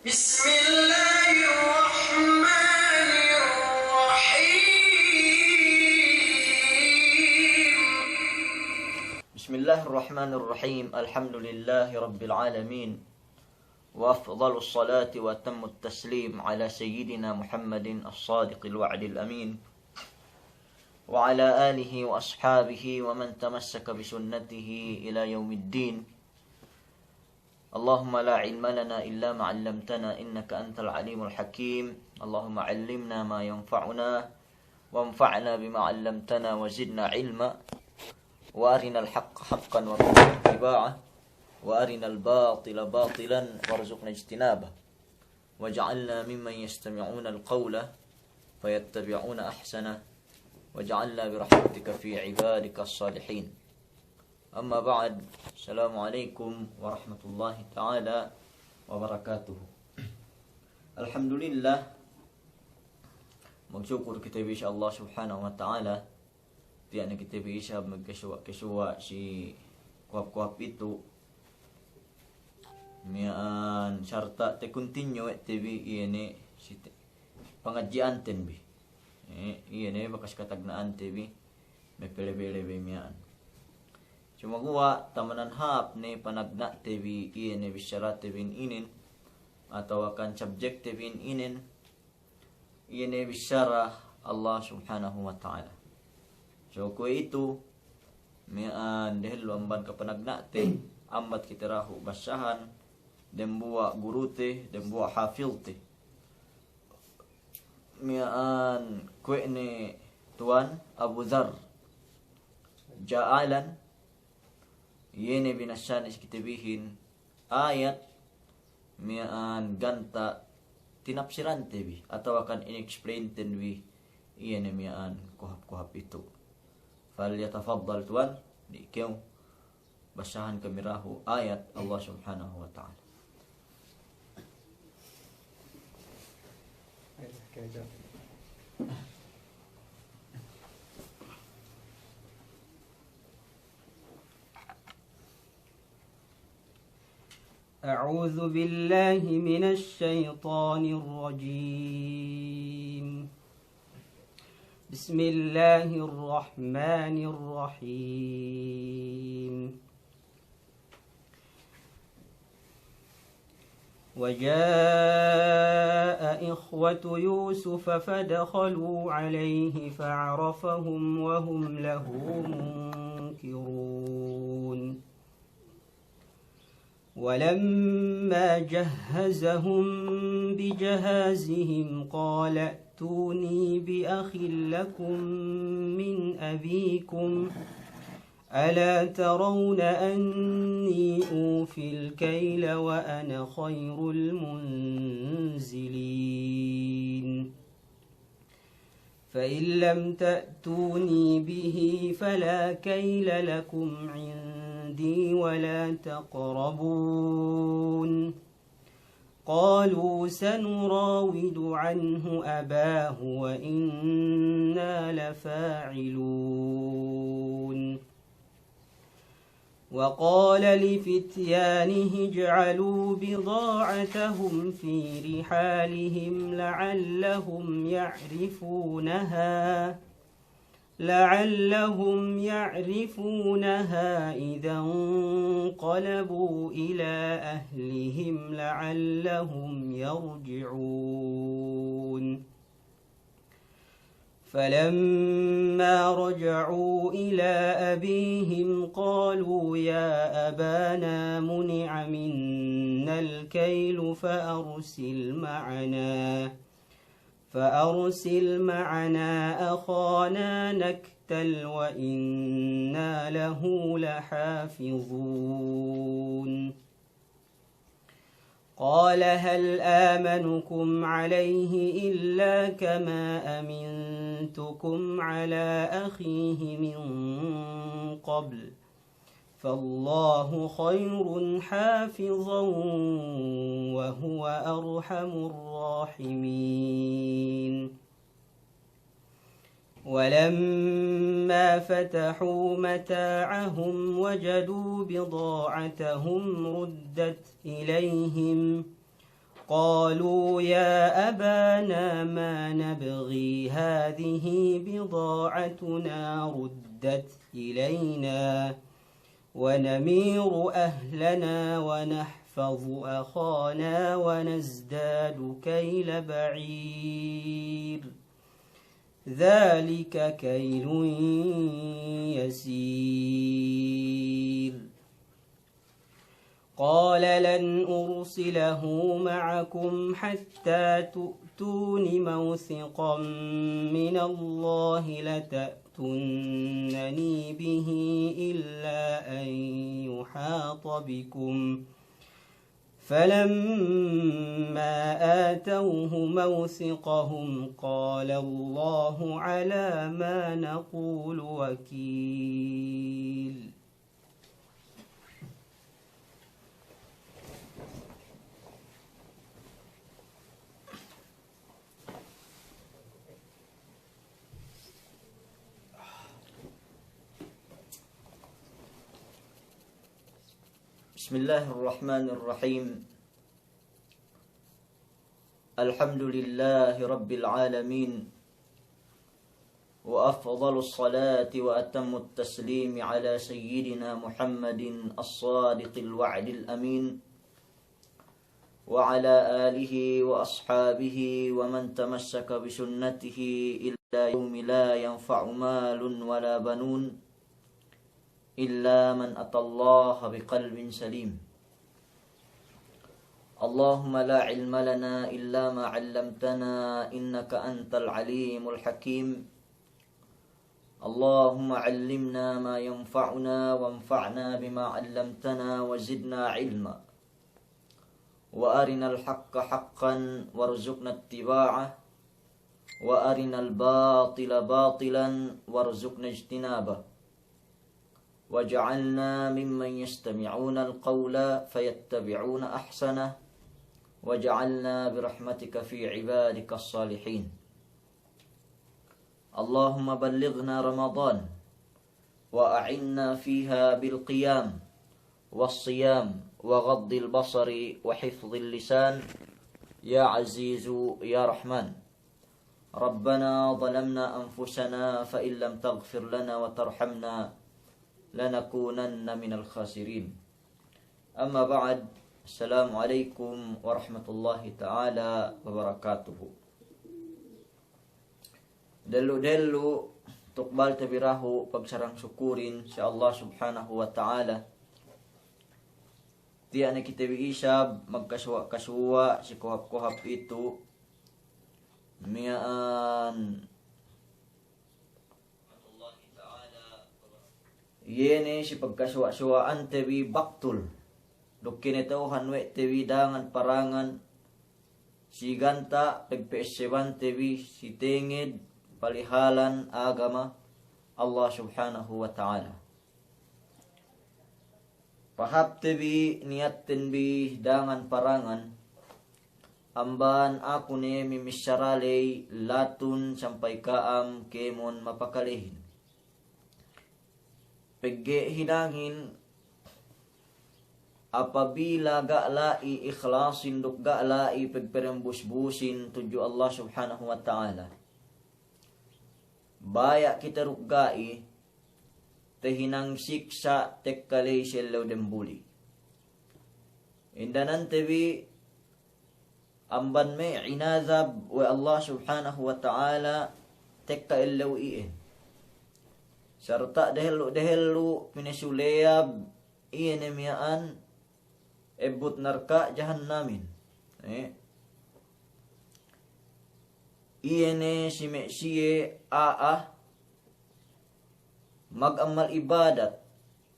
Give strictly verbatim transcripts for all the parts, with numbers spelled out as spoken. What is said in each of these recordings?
بسم الله الرحمن الرحيم. بسم الله الرحمن الرحيم. الحمد لله رب العالمين. وأفضل الصلاة وأتم التسليم على سيدنا محمد الصادق الوعد الأمين. وعلى آله وأصحابه ومن تمسك بسنته إلى يوم الدين. اللهم لا علم لنا إلا ما علمتنا إنك أنت العليم الحكيم. اللهم علمنا ما ينفعنا وانفعنا بما علمتنا وزدنا علما. وأرنا الحق حقا وارزقنا اتباعه وأرنا الباطل باطلا وارزقنا اجتنابه. واجعلنا ممن يستمعون القول فيتبعون أحسنه. واجعلنا برحمتك في عبادك الصالحين. أما بعد، السلام عليكم ورحمة الله تعالى وبركاته. Alhamdulillah, magsukur kite bi si Allah Subhanahu wa Ta'ala, tiya' ne kite bi isab magkasuwa'-kasuwa' si kohap-kohap itu. Miya'an sarta' te-continue we' te bi iye ne si te-, pangadji'anten bi. Eh, iye ne bakas katagna'ante bi, mapalabey-labey miya'an. Sumaguwa' tamanan hāp ne panagna'te bi iye ne bissarate bi inin, atawa kan subjectte bi inin, iye ne bissara Allah Subhanahu wa Ta'ala. So kuwe'itu, miya'an dehellu amban kapanagna'te, ambat kite dahu' bassahan, dembuwa' gurute, dembuwa' hafidte. Miya'an kuwe' ne tuwan Abu Dhar Ja'alan, iye ne binassane si kite bihin ayat, miya'an ganta' tinapsirante bi, atawa kan in-explainten bi, iye ne miya'an kohap-kohap itu. Falyatafaddal tuwan, di' kew bassahan kami dahu' ayat Allah Subhanahu wa Ta'ala. أعوذ بالله من الشيطان الرجيم. بسم الله الرحمن الرحيم. وجاء إخوة يوسف فدخلوا عليه فعرفهم وهم له منكرون. ولما جهزهم بجهازهم قال ائتوني بأخ لكم من أبيكم ألا ترون أني أوفي الكيل وأنا خير المنزلين. فإن لم تأتوني به فلا كيل لكم عندي ولا تقربون. قالوا سنراود عنه أباه وإنا لفاعلون. وقال لفتيانه اجعلوا بضاعتهم في رحالهم لعلهم يعرفونها، لعلهم يعرفونها إذا انقلبوا إلى أهلهم لعلهم يرجعون. فلما رجعوا إلى أبيهم قالوا يا أبانا منع منا الكيل فأرسل معنا، فأرسل معنا أخانا نكتل وإنا له لحافظون. قال هل آمنكم عليه إلا كما أمنتكم على أخيه من قبل، فالله خير حافظا وهو أرحم الراحمين. ولما فتحوا متاعهم وجدوا بضاعتهم ردت إليهم، قالوا يا أبانا ما نبغي هذه بضاعتنا ردت إلينا ونمير أهلنا ونحفظ أخانا ونزداد كيل بعير ذلك كيل يسير. قال لن أرسله معكم حتى تؤتون موثقا من الله لتأتونني به إلا أن يحاط بكم فلما آتوه موثقهم قال الله على ما نقول وكيل. بسم الله الرحمن الرحيم. الحمد لله رب العالمين. وأفضل الصلاة وأتم التسليم على سيدنا محمد الصادق الوعد الأمين. وعلى آله وأصحابه ومن تمسك بسنته إلى يوم لا ينفع مال ولا بنون إلا من أتى الله بقلب سليم. اللهم لا علم لنا إلا ما علمتنا إنك أنت العليم الحكيم. اللهم علمنا ما ينفعنا وانفعنا بما علمتنا وزدنا علما. وأرنا الحق حقا وارزقنا اتباعه، وأرنا الباطل باطلا وارزقنا اجتنابه، واجعلنا ممن يستمعون القول فيتبعون أحسنه، واجعلنا برحمتك في عبادك الصالحين. اللهم بلغنا رمضان وأعنا فيها بالقيام والصيام وغض البصر وحفظ اللسان يا عزيز يا رحمن. ربنا ظلمنا أنفسنا فإن لم تغفر لنا وترحمنا لنكونن من الخاسرين. أما بعد، السلام عليكم ورحمة الله تعالى وبركاته. Dehellu-dehellu tukbalte bi dahu' pagsarang-sukurin si Allah Subhanahu wa Ta'ala. Tiya' ne kite bi isab magkasuwa'-kasuwa' si kohap-kohap itu miya'an. Iye ne si pagkasuwa'-suwa'ante bi baktul duk kinata'uhan we' te bi dangan-parangan si ganta' pagpe'essebante bi si tenged palihalan agama Allah Subhanahu wa Ta'ala. Pahāpte bi niyatten bi dangan-parangan, amban aku ne mimissara ley latun sampay ka'am kēmon mapakalehin. Pegge' hinangin apabila ga' la'i ikhlasin duk ga' la'i pagperembus-busin tudju Allah Subhanahu wa Ta'ala, baya' kite duk ga'i, tahinang siksa' tekka ley si ellew dembuli. Indanante bi amban me' inazab we' Allah Subhanahu wa Ta'ala tekka ellew iyan. Sarta' dehellu-dehellu pinasuleyab iye ne miya'an ebbut narka' jahannamin. Eh. Iye ne si me' siye a'a mag'ammal ibadat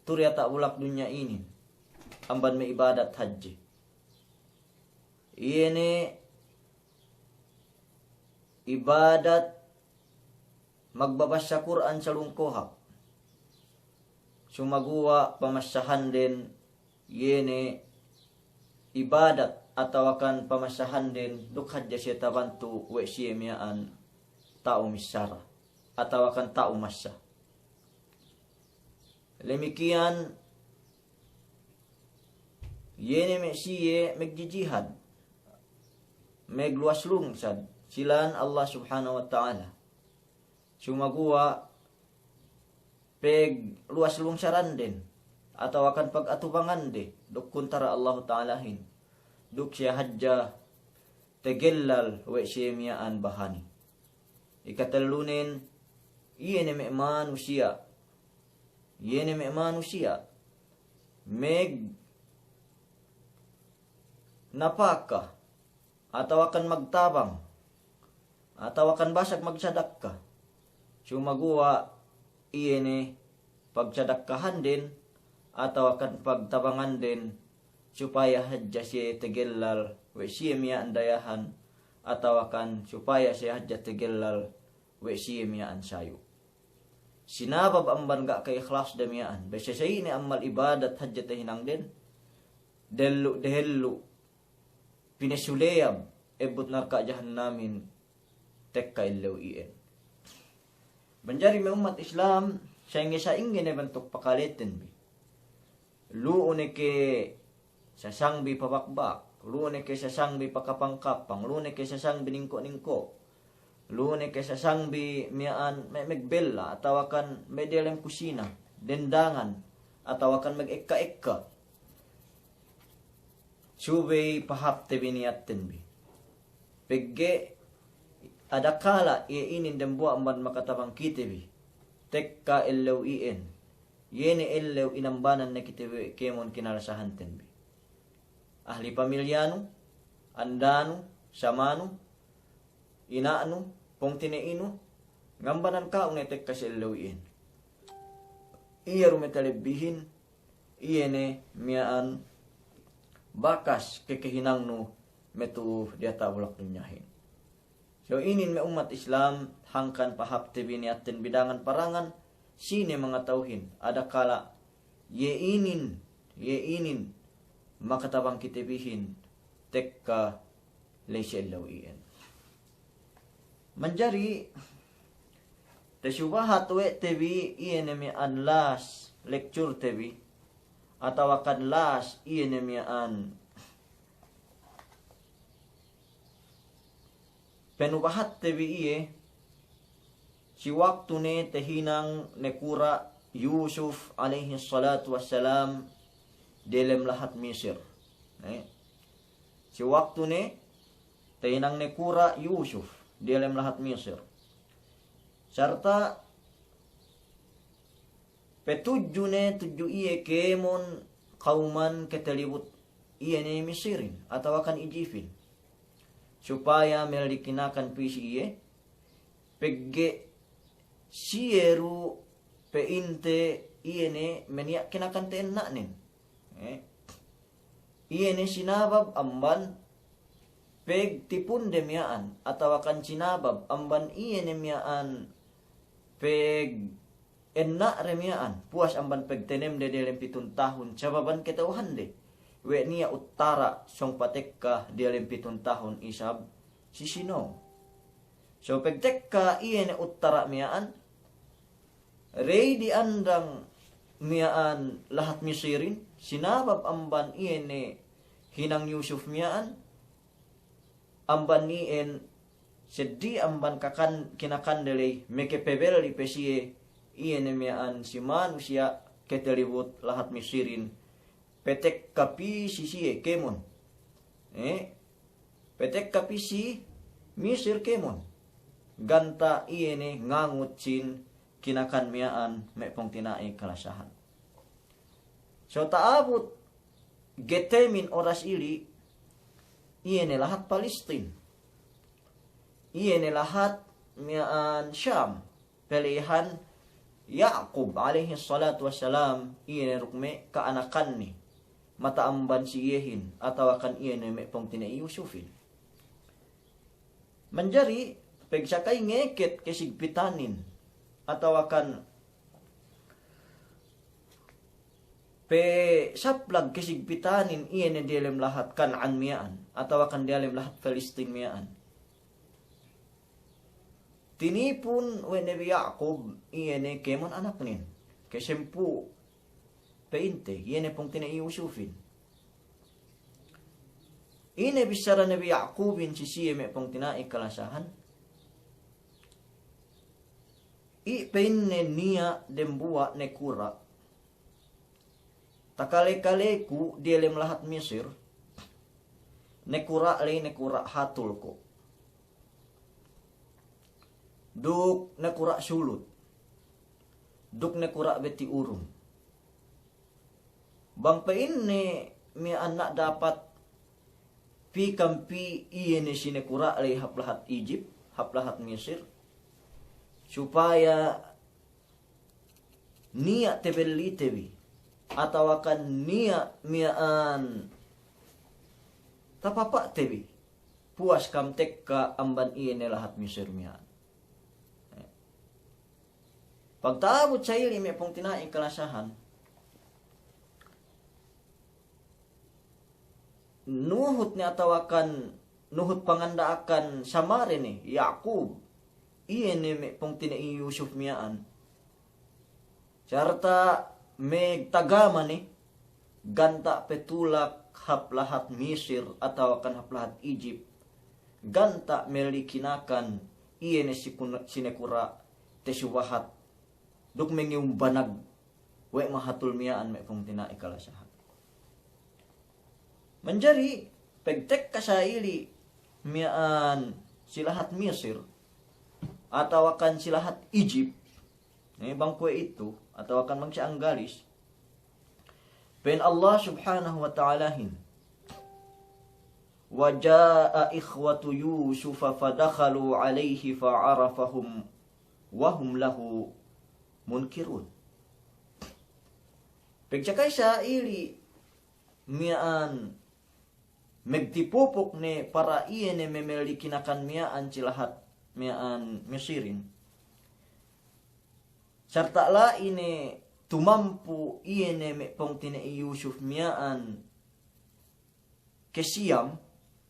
tu diyata' bulak dunya inin amban me' ibadat hadje. Iye ne ibadat magbabassa Kur'an salung kohap. Sumaguwa' pamassahanden iye ne ibadat atawakan pamassahanden duk hadja siye tabantu we' siye miya'an ta'u missara atawakan ta'u massa. Damikkiyan iye ne me' siye magjijihad. magluwas lungsad si lān Allah Subhanahu wa Ta'ala. Sumaguwa' pagluwas lungsaranden, atawakan pag'atubangande duk kuntara Allahu Ta'alahin, duk siye hadja tegellal we' siye miya'an bahani. Ikatellunen, iye ne me' manusiya', iye ne me' manusiya' magnapaka, atawakan magtabang, atawakan basag magsadakka. Sumaguwa' iye ne pagsadakkahanden, atawakan pagtabanganden, supaya hadja siye tegellal we' siye miya'an dayahan, atawakan supaya siye hadja tegellal we' siye miya'an sayu'. Sinabab amban ga' ka'ihlasde miya'an, bang sasayine amal ibadat hadja tahinangden, dehellu'-dehellu' pinasuleyab ebbut narka' jahannamin tekka ellew iyan. Manjari me' ummat Islam, sa'ingge-sa'ingge ne bantuk pakaleten bi. Lu'u ne ke sasangbi pabakbak, lu'u ne ke sasangbi pakapang-kapang, lu'u ne ke sasangbi ningko'-ningko', lu'u ne ke sasangbi miya'an me', magbella, atawakan me' diyalem kusina, dendangan, atawakan magekka-ekka. Subey pahāpte bi niyatten bi. Pegge' adakala' iye inin dembuwa' amban makatabang kite bi tekka ellew iyan, iye ne ellew inambanan ne kite bi kēmon kinalasahanten bi. Ahli pamilyanu, andanu, samanu, ina'nu, pungtina'inu, ngambanan ka'u ne tekka si ellew iyan. Iye du me' talebbihin, iye ne miya'an bakas kekehinangnu me' tu'u diyata' bulak dunyahin. So inin me' ummat Islam, hangkan pahāpte bi niyatten bi dangan parangan, sine mangata'uhin, adakala' iye inin, iye inin makatabang kite bihin tekka ley si ellew iyan. Manjari, tasubahat we' te bi iye ne miya'an last lecture te bi, atawakan last iye ne miya'an panubahatte bi iye, si waktu ne tahinang nakura' Yusuf alayhis salatu wassalam diyalem lahat Misir. Eh, si waktu ne tahinang nakura' Yusuf diyalem lahat Misir. Sarta' patudju ne, tudju iye kēmon kawman katalibut iye ne Misirin, atawakan Ijipin. Supaya melli kinakan pī si iye, pegge' siye du pa'inte iye ne maniya' kinakan ta'enna'nen. Eh. Iye ne sinabab amban pegtipunde miya'an, atawakan sinabab amban iye ne miya'an pegenna'de miya'an, puwas amban pegtenemde diyalem pitun tahun, sababan kata'uhande we' niya' uttara' sōng patekka diyalem pitun tahun isab si sinōng. So pegtekka iye ne uttara' miya'an, ready andang miya'an lahat Misirin, sinabab amban iye ne hinang Yusuf miya'an, amban iyan seddi amban kakan, kinakande ley, makapabelli pe siye iye ne miya'an si manusiya' katalibut lahat Misirin, patekka pī si siye kēmon. Eh, patekka pī si Misir kēmon. Ganta' iye ne ngangut sin kinakan miya'an me' pungtina'i kalasahan. So ta'abut getemin oras ili, iye ne lahat Palestin. Iye ne lahat miya'an Sham. Pa'in Ya'kub alayhis salatu wassalam, iye ne duk me' ka'anakanne, mata'amban si iyehin, atawakan iye ne me' pungtina'i Yusufin. Manjari, pegsakay ngeket kasigpitanin, atawakan pasaplag kasigpitanin iye ne diyalem lahat Kan'an miya'an, atawakan diyalem lahat Palestin miya'an. Tinipun we' Nabi Ya'kub iye ne kēmon anaknen, kasempū' pa'inte, iye ne pungtina'i Yusufin. Ine bissara Nabi Ya'kubin si siye me' pungtina'i kalasahan. I' pa'inne niya' dembuwa' nakura'. Takale-kaleku diyalem lahat Misir, nakura' ley nakura' hatul ko'. Duk nakura' sulut. Duk nakura' beti urung. Bang pa'inne miya'an na' dapat pī kam pī iye ne si nakura' ley hap lahat Ijip, hap lahat Misir, supaya niya' tabellite bi, atawakan niya' miya'an tapapa'te bi, puwas kam tekka amban iye ne lahat Misir miya'an. Pagta'abut sa ili' me' pungtina'i kalasahan, nuhut ne atawakan nuhut panganda'akan samare ne Ya'kub, iye ne me' pungtina'i Yusuf miya'an. Sarta' magtagama ne, ganta' patulak hap lahat Misir atawakan hap lahat Ijip, ganta' melli kinakan iye ne si kun-, si nakura' tasubahat duk mangiyum banag we' mahatul miya'an me' pungtina'i kalasahan. Manjari pagtekka sa ili' miya'an si lahat Misir atawakan si lahat Ijip, ne, bang kuwe'itu, atawakan bang si Anggalis, pa'in Allah Subhanahu wa Ta'alahin, "Wa ja'a ikhwatu Yusufa fadakhalu alayhi fa'arafahum wa hum lahu munkirun." Pagcakay sa ili' miya'an magtipupuk ne para iye ne mamelli kinakan miya'an si lahat miya'an Misirin. Sarta' la'i ne tumampu iye ne me' pungtina'i Yusuf miya'an kasiyam,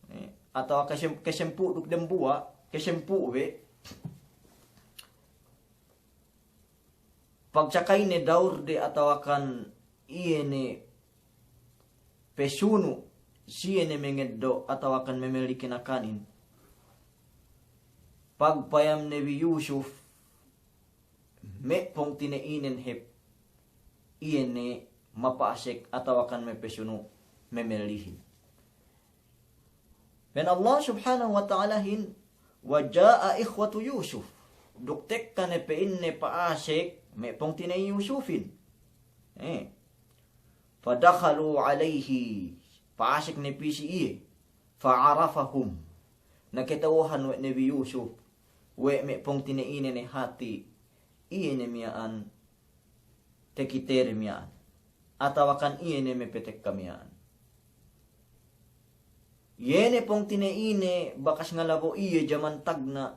eh, atawa kasem-, kasempu' duk dembuwa', kasempu' we'. Pagcakay ne dawurde atawakan iye ne pasunu' siye ne mangeddo' atawakan mamelli kinakanin. Pagpayam Nabi Yusuf, me' pungtina'inen hep iye ne mapa'asek atawakan mapasunu' mamellihin. Pa'in Allah Subhanahu wa Ta'alahin, "Wa ja'a ikhwatu Yusuf." Duk tekka ne pa'inne pa'asek me' pungtina'i Yusufin. Eh. "Fadakhalu alayhi." Pa'asek ne pī si iye. "Fa'arafahum." Na kata'uhan we' Nabi Yusuf we' me' pungtina'ine ne hati' iye ne miya'an takitede miya'an, atawakan iye ne mapatekka miya'an. Iye ne pungtina'ine bakas ngalabo' iye jaman tagna'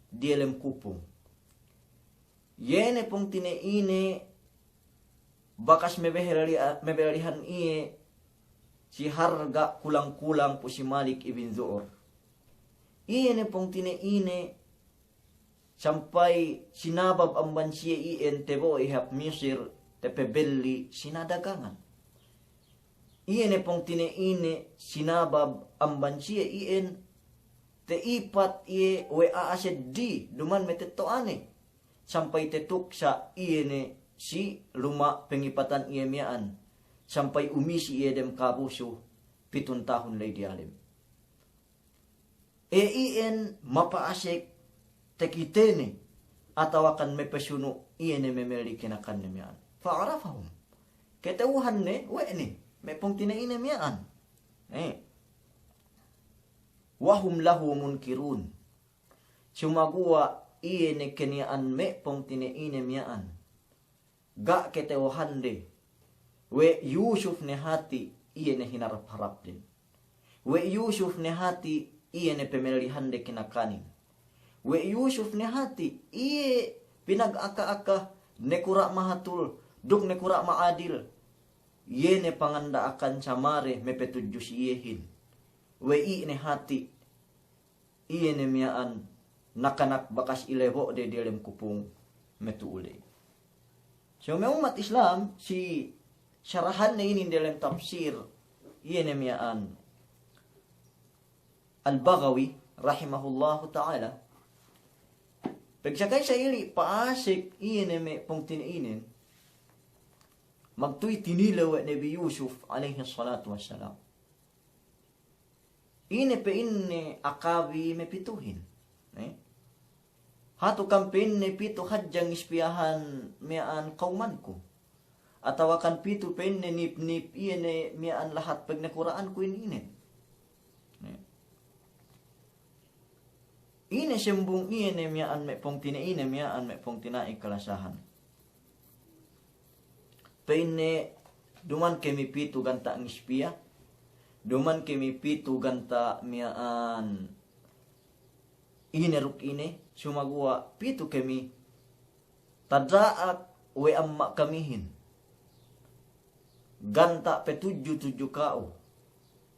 diyalem kupung. Iye ne pungtina'ine bakas mabehel-, mabellihan iye si harga' kulang-kulang pu si Malik ibn Zu'ur. Iye ne pungtina'ine sampay sinabab amban siye iyan tabo'o hap Misir, tapabelli sina dagangan. Iye ne pungtina'ine sinabab amban siye iyan ta'ipat iye we' a'a seddili duma'in matetto'ane, sampay tatuksa' iye ne si luma' pangipatan iye miya'an, sampay umisi iye dem kabusu pitun tahun ley diyalem. E iyan mapa'asek takitene atawakan mapasunu' iye ne mamelli kinakanne miya'an. Fa'arafahum. Kata'uhanne we' ne me' pungtina'ine miya'an. Eh. "Wa hum lahu munkirun." Sumaguwa' iye ne kaniya'an me' pungtina'ine miya'an ga' kata'uhande we' Yusuf ne hati' iye ne hinarap-harapden. We' Yusuf ne hati' iye ne pamellihande kinakanin. We' Yusuf ne hati' iye pinagaka-aka nakura' mahatul duk nakura' ma'adil. Iye ne panganda'akan samare mapatudju si iyehin. We' i' ne hati' iye ne miya'an nakanak bakas ilebo'de diyalem kupung matu'u ley. So me' ummat Islam, si sarahanne inin diyalem tafsir, iye ne miya'an Al-Baghawi rahimahullahu ta'ala, pegsakay sa ili' pa'asek iye ne me' pungtina'inen, magtuy tinilew we' Nabi Yusuf alayhis salatu wassalam. Ine pa'inne akabi me' pituhin. Eh? Hatu kan pa'inne pitu hadja ngispiyahan miya'an kawmanku. Atawa kan pitu pa'inne nip-nip iye ne miya'an lahat pagnakura'anku inin. Eh? Ine sambung iye ne miya'an me' pungtina'i, ine miya'an me' pungtina'i kalasahan. Pa'inne, duma'in kami pitu ganta' ngispiya, duma'in kami pitu ganta' miya'an ine duk ine, sumaguwa' pitu kami tada'ak we' amma' kamihin. Ganta' pe tudju-tudju ka'u.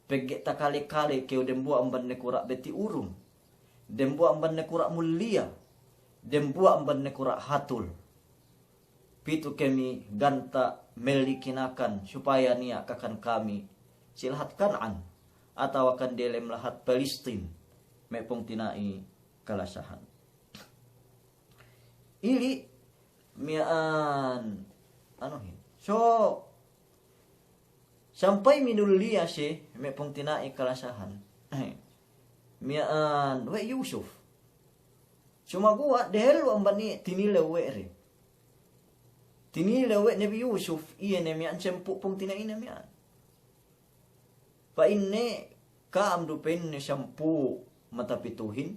Pegge' takale-kale kew dembuwa' amban nakura' beti urung, dembuwa' amban nakura' mulliya, dembuwa' amban nakura' hatul. Pitu kami ganta' melli kinakan supaya niya' kakan kami si lahat Kan'an, atawa kan diyalem lahat Palestin, me' pungtina'i kalasahan. Ili' miya'an, anuhin. So, sampay minulliya siye me' pungtina'i kalasahan. Miya'an we' Yusuf. Sumaguwa' dehellu amban iye tinilew we' de. Tinilew we' Nabi Yusuf, iye ne miya'an sampū' pungtina'ine miya'an. Pa'inne, ka'am du pa'inne sampū' mata pituhin.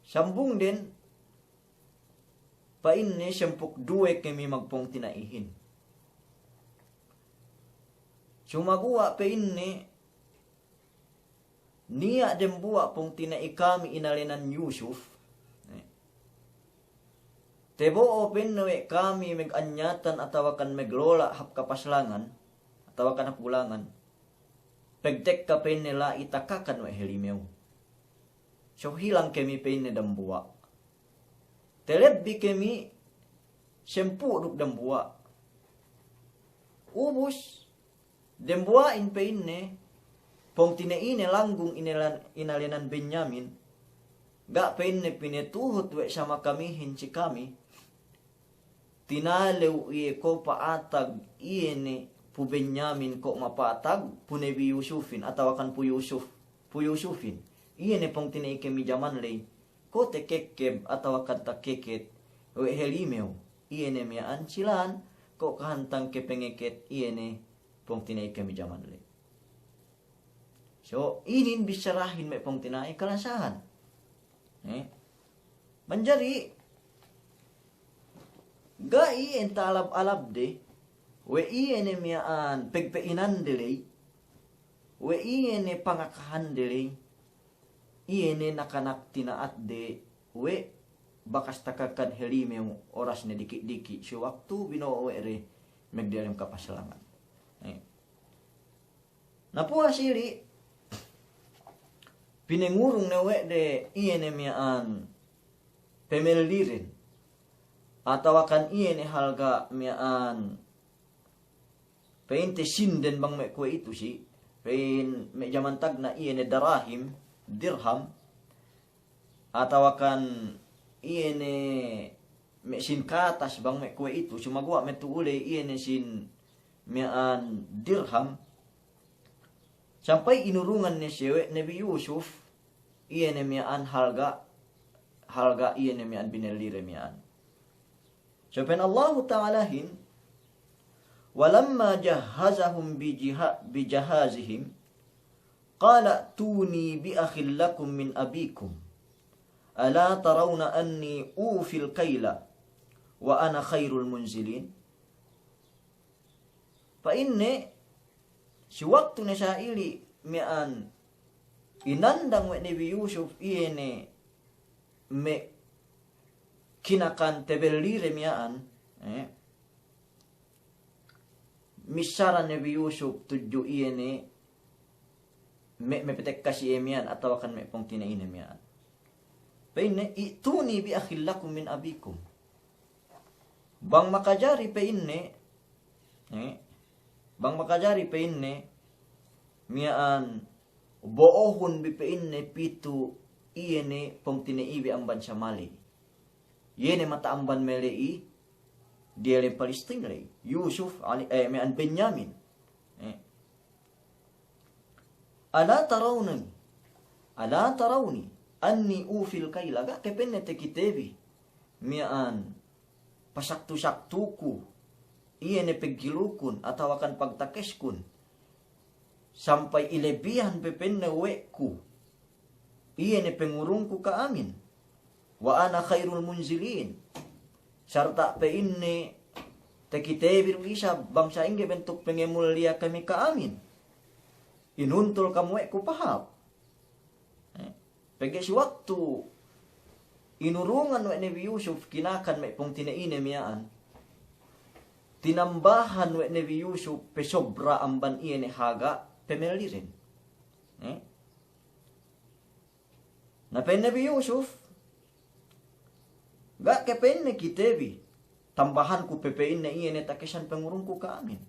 Sambungden, pa'inne, sampū' duwe kami magpungtina'ihin. Sumaguwa' pa'inne, niya' dembuwa' pungtina'i kami inalenan Yusuf. Tabo'o pa'inne we' kami maganyatan atawa kan maglola' hap kapaslangan, atawa kan hap bulangan. Pagtekka pa'inne la'i takakan we' helimew. So hilang kami pa'inne dembuwa'. Talebbi kami sampū' duk dembuwa'. Ubus, dembuwa'in pa'inne, pungtina'ine langgung inelan-, inalenan Benyamin, ga' pa'inne pinatuhut we' sama kamihin si kami, tinalew iye ko' pa'atag iye ne pu Benyamin ko' mapatag pu Nabi Yusufin, atawa kan pu Yusuf, pu Yusufin. Iye ne pungtina'i kami jaman ley, ko' takekkeb atawa kan takeket we' helimew, iye ne miya'an silan, ko' kahantang ke pengeket iye ne pungtina'i kami jaman ley. So, inin bissarahin me' pungtina'i kalasahan. Eh? Manjari, ga'i enta alab-alabde, we' iye ne miya'an pegpe'inande ley, we' iye ne pangakahande ley, iye ne nakanak tina'atde, we' bakas takakan helimew orasne diki'-diki' si waktu bino'o we' de magdiyalem kapaslangan. Eh. Na puwas ili', pinangurung ne we' de iye ne miya'an pamelliren, atawa kan iye ne halga' miya'an pa'inte sinden bang me' kuwe'itu si, pa'in me' jaman tagna' iye ne darahim, dirham, atawa kan iye ne me' sin katas bang me' kuwe'itu, sumaguwa' me' tu'u ley iye ne sin miya'an dirham, sampay inurungan ne siye we' Nabi Yusuf, iye ne miya'an halga', halga' iye ne miya'an binellide miya'an. So pa'in Allahu Ta'alahin, ولما جهزهم بجها-، بجهازهم قال ائتوني بأخ لكم من أبيكم ألا ترون أني أوفي الكيل وأنا خير المنزلين. Pa'inne, si waktu ne sa ili' miya'an inandang we' Nabi Yusuf iye ne me' kinakan tabellide miya'an, eh, missara Nabi Yusuf tudju iye ne me', me' patekka si iye miya'an atawa kan me' pungtina'ine miya'an. Pa'inne, ائتوني بأخ لكم من أبيكم. Bang makajari pa'inne, eh, bang makajari pa'inne, miya'an bo'ohun bi pe'inne pitu iye ne pungtina'ibi amban samalle. Iye ne mata'amban me' la'i diyalem Palestin la'i. Yusuf, Ali, eh, me' an Benyamin. Eh. Ala tarawni, ala tarawni anni ufil kayla, ga' ke penne takite bi miya'an pasaktu-saktuku, iye ne pagkilukun, atawakan pagtakeskun, sampay ilebihan pe penne we' ku iye ne pangurungku ka'amin. Wa ana khairul munzilin. Sarta' pe'inne takite bi du isab bang sa'ingge bentuk pangamulliya kami ka'amin. Inuntul kam we' ku pahāp. Eh, pegge' si waktu inurungan we' Nabi Yusuf kinakan me' pungtina'ine miya'an, tinambahan we' Nabi Yusuf pasobra amban iye ne haga' pamelliren. Eh? Na pa'in Nabi Yusuf, ga' ke penne kite bi tambahanku pe pe'inne iye ne takesan pangurungku ka'amin.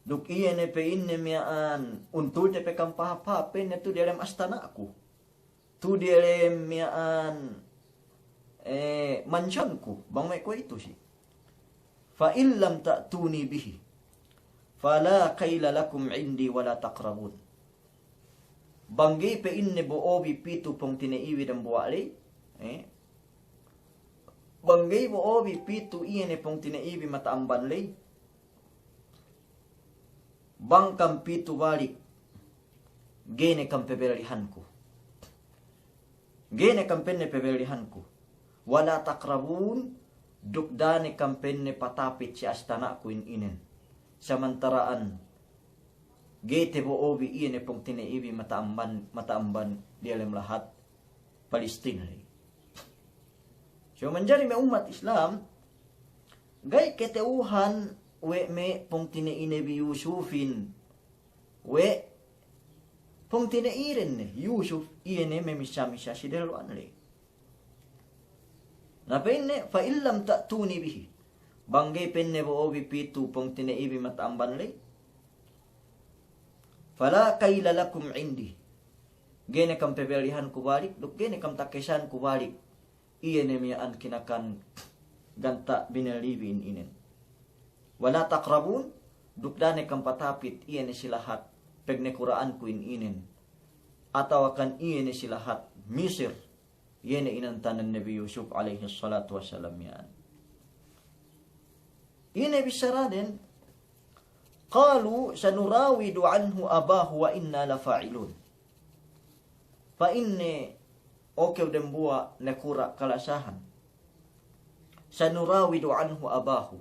Duk iye ne pe'inne miya'an untulte pe kam pahāp-hāp penne tu diyalem astana'ku. Tu diyalem miya'an, eh, mansionku, bang me' kuwe'itu si. Fa in lam ta'tuni bihi, fala kayla lakum indi wala taqrabun. Bang ga'i pe'inne bo'o bi pitu pungtina'ibi dambuwa' ley, eh? Bang ga'i bo'o bi pitu iye ne pungtina'ibi mata'amban ley, bang kam pitu balik, ga'i ne kam pabellihanku. Ga'i ne kam penne pabellihanku. Wala taqrabun, duk da'a ne kam penne patapit si astana'ku in inen. Samantara'an ga'i tabo'o bi iye ne pungtina'ibi mata'amban, mata'amban diyalem lahat Palestin ley. So manjari me' ummat Islam, ga'i kata'uhan we' me' pungtina'i Nabi Yusufin, we' pungtina'iren ne Yusuf, iye ne mamissa-missa si dellu'an ley. Na pa'inne, fa in lam ta'tuni bihi, bang ga'i penne bo'o bi pitu pungtina'ibi mata'amban ley, fala kayla lakum indi. Ga'i ne kam pabellihanku balik, duk ga'i ne kam takesanku balik iye ne miya'an kinakan ganta' binellibi in inen. Wala taqrabun, duk da'a ne kam patapit iye ne si lahat pagnakura'anku in inen, atawakan iye ne si lahat Misir, iye ne inantanan Nabi Yusuf alayhis salatu wassalam miya'an. Ine bissaraden, qalu sanurawidu anhu abahu wa inna lafa'ilun. Pa'inne, o kew dambuwa' nakura' kalasahan. Sanurawidu anhu abahu.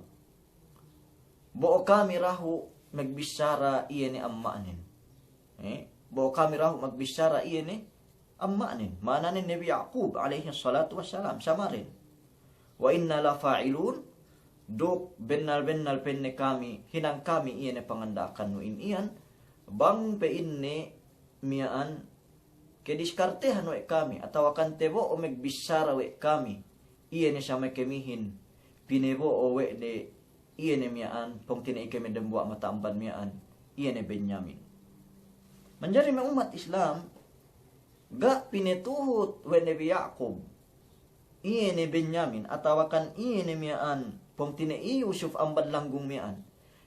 Bo'o kami dahu' magbissara iye ne amma'nen. Eh, bo'o kami dahu' magbissara iye ne amma'nen. Ma'ananen Nabi Ya'qub alayhis salatu wassalam, samaren. Wa inna lafa'ilun, duk bennal-bennal penne kami, hinang kami iye ne panganda'akannu in iyan, bang pa'inne miya'an kadiskartehan we' kami, atawakan tabo'o magbissara we' kami, iye ne sa me' kamihin, pinabo'o we' de, iye ne miya'an, pungtina'i kami dambuwa' mata'amban miya'an, iye ne Benyamin. Manjari me' ummat Islam, ga' pinatuhut we' Nabi Ya'qub iye ne Benyamin, atawakan iye ne miya'an, pungtina'i Yusuf amban langgung miya'an.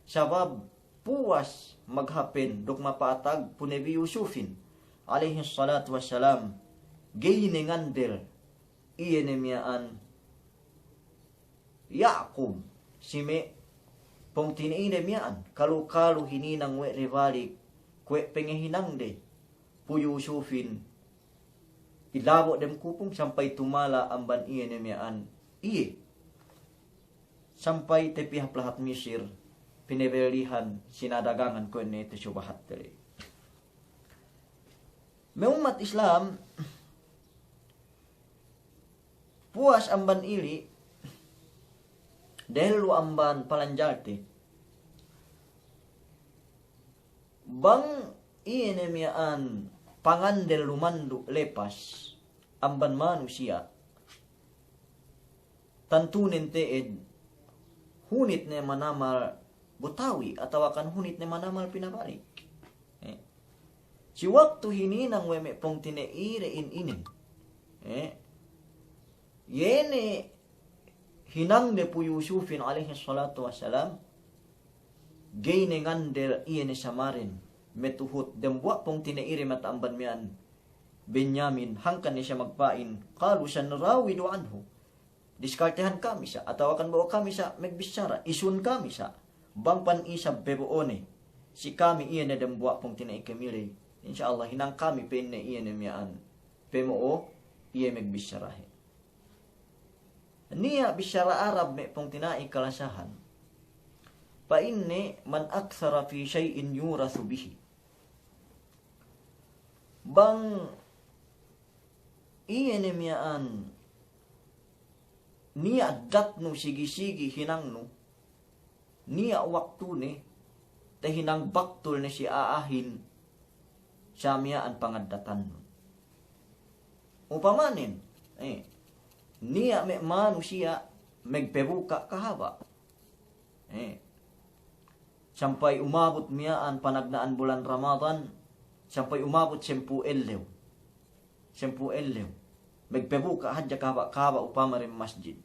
Sabab puwas maghapen duk mapatag pu Nabi Yusufin alayhis salatu wassalam, ga'i ne ngandel iye ne miya'an Ya'qub si me' pungtina'ide miya'an, kalu-kalu hininang we' de balik kuwe' pangahinangde pu Yusufin, ilabo' dem kupung sampay tumala' amban iye ne miya'an iye. Sampay tapī hap lahat Misir, pinabellihan, sinadagangan kuwe' ne te subahat tele. Me' ummat Islam, puwas amban ili', dehellu amban palanjalte, bang iye ne miya'an pangandel lumandu' lepas amban manusiya', tantunen te'ed hunit ne manamal butawi atawakan hunit ne manamal pinabalik. Eh. Si waktu hininang we' me' pungtina'i de in inin. Eh, iye ne hinangde pu Yusufin alayhis salatu wassalam, ga'i ne ngandel iye ne samarin, me' tuhut dembuwa' pungtina'i de mata amban miya'an Benyamin, hangkan ne siya magpa'in, qalu sanurawidu anhu. Diskaltehan kami sa', atawakan bo'o kami sa' magbissara, isun kami sa'. Bang pan isab pebo'one si kami iye ne dembuwa' pungtina'i kami ley. Insya Allah, hinang kami pa'inne iye ne miya'an pemo'o iye magbissarahin. Niya' bissara Arab me' pungtina'i kalasahan. Pa'inne, man akthara fi shay'in yurathu bihi. Bang iye ne miya'an niya' addatnu sigi-sigi hinangnu, niya' waktune, tahinang baktul ne si a'ahin, sa' miya'an pangaddatannu. Upamanen, eh, niya' me' manusiya' magpebuka' kahaba'. Eh, sampay umabut miya'an panagna'an bulan Ramadan, sampay umabut sempū' ellew. Sempū' ellew. Magpebuka' hadja kahaba'-kahaba' upama dem masjid.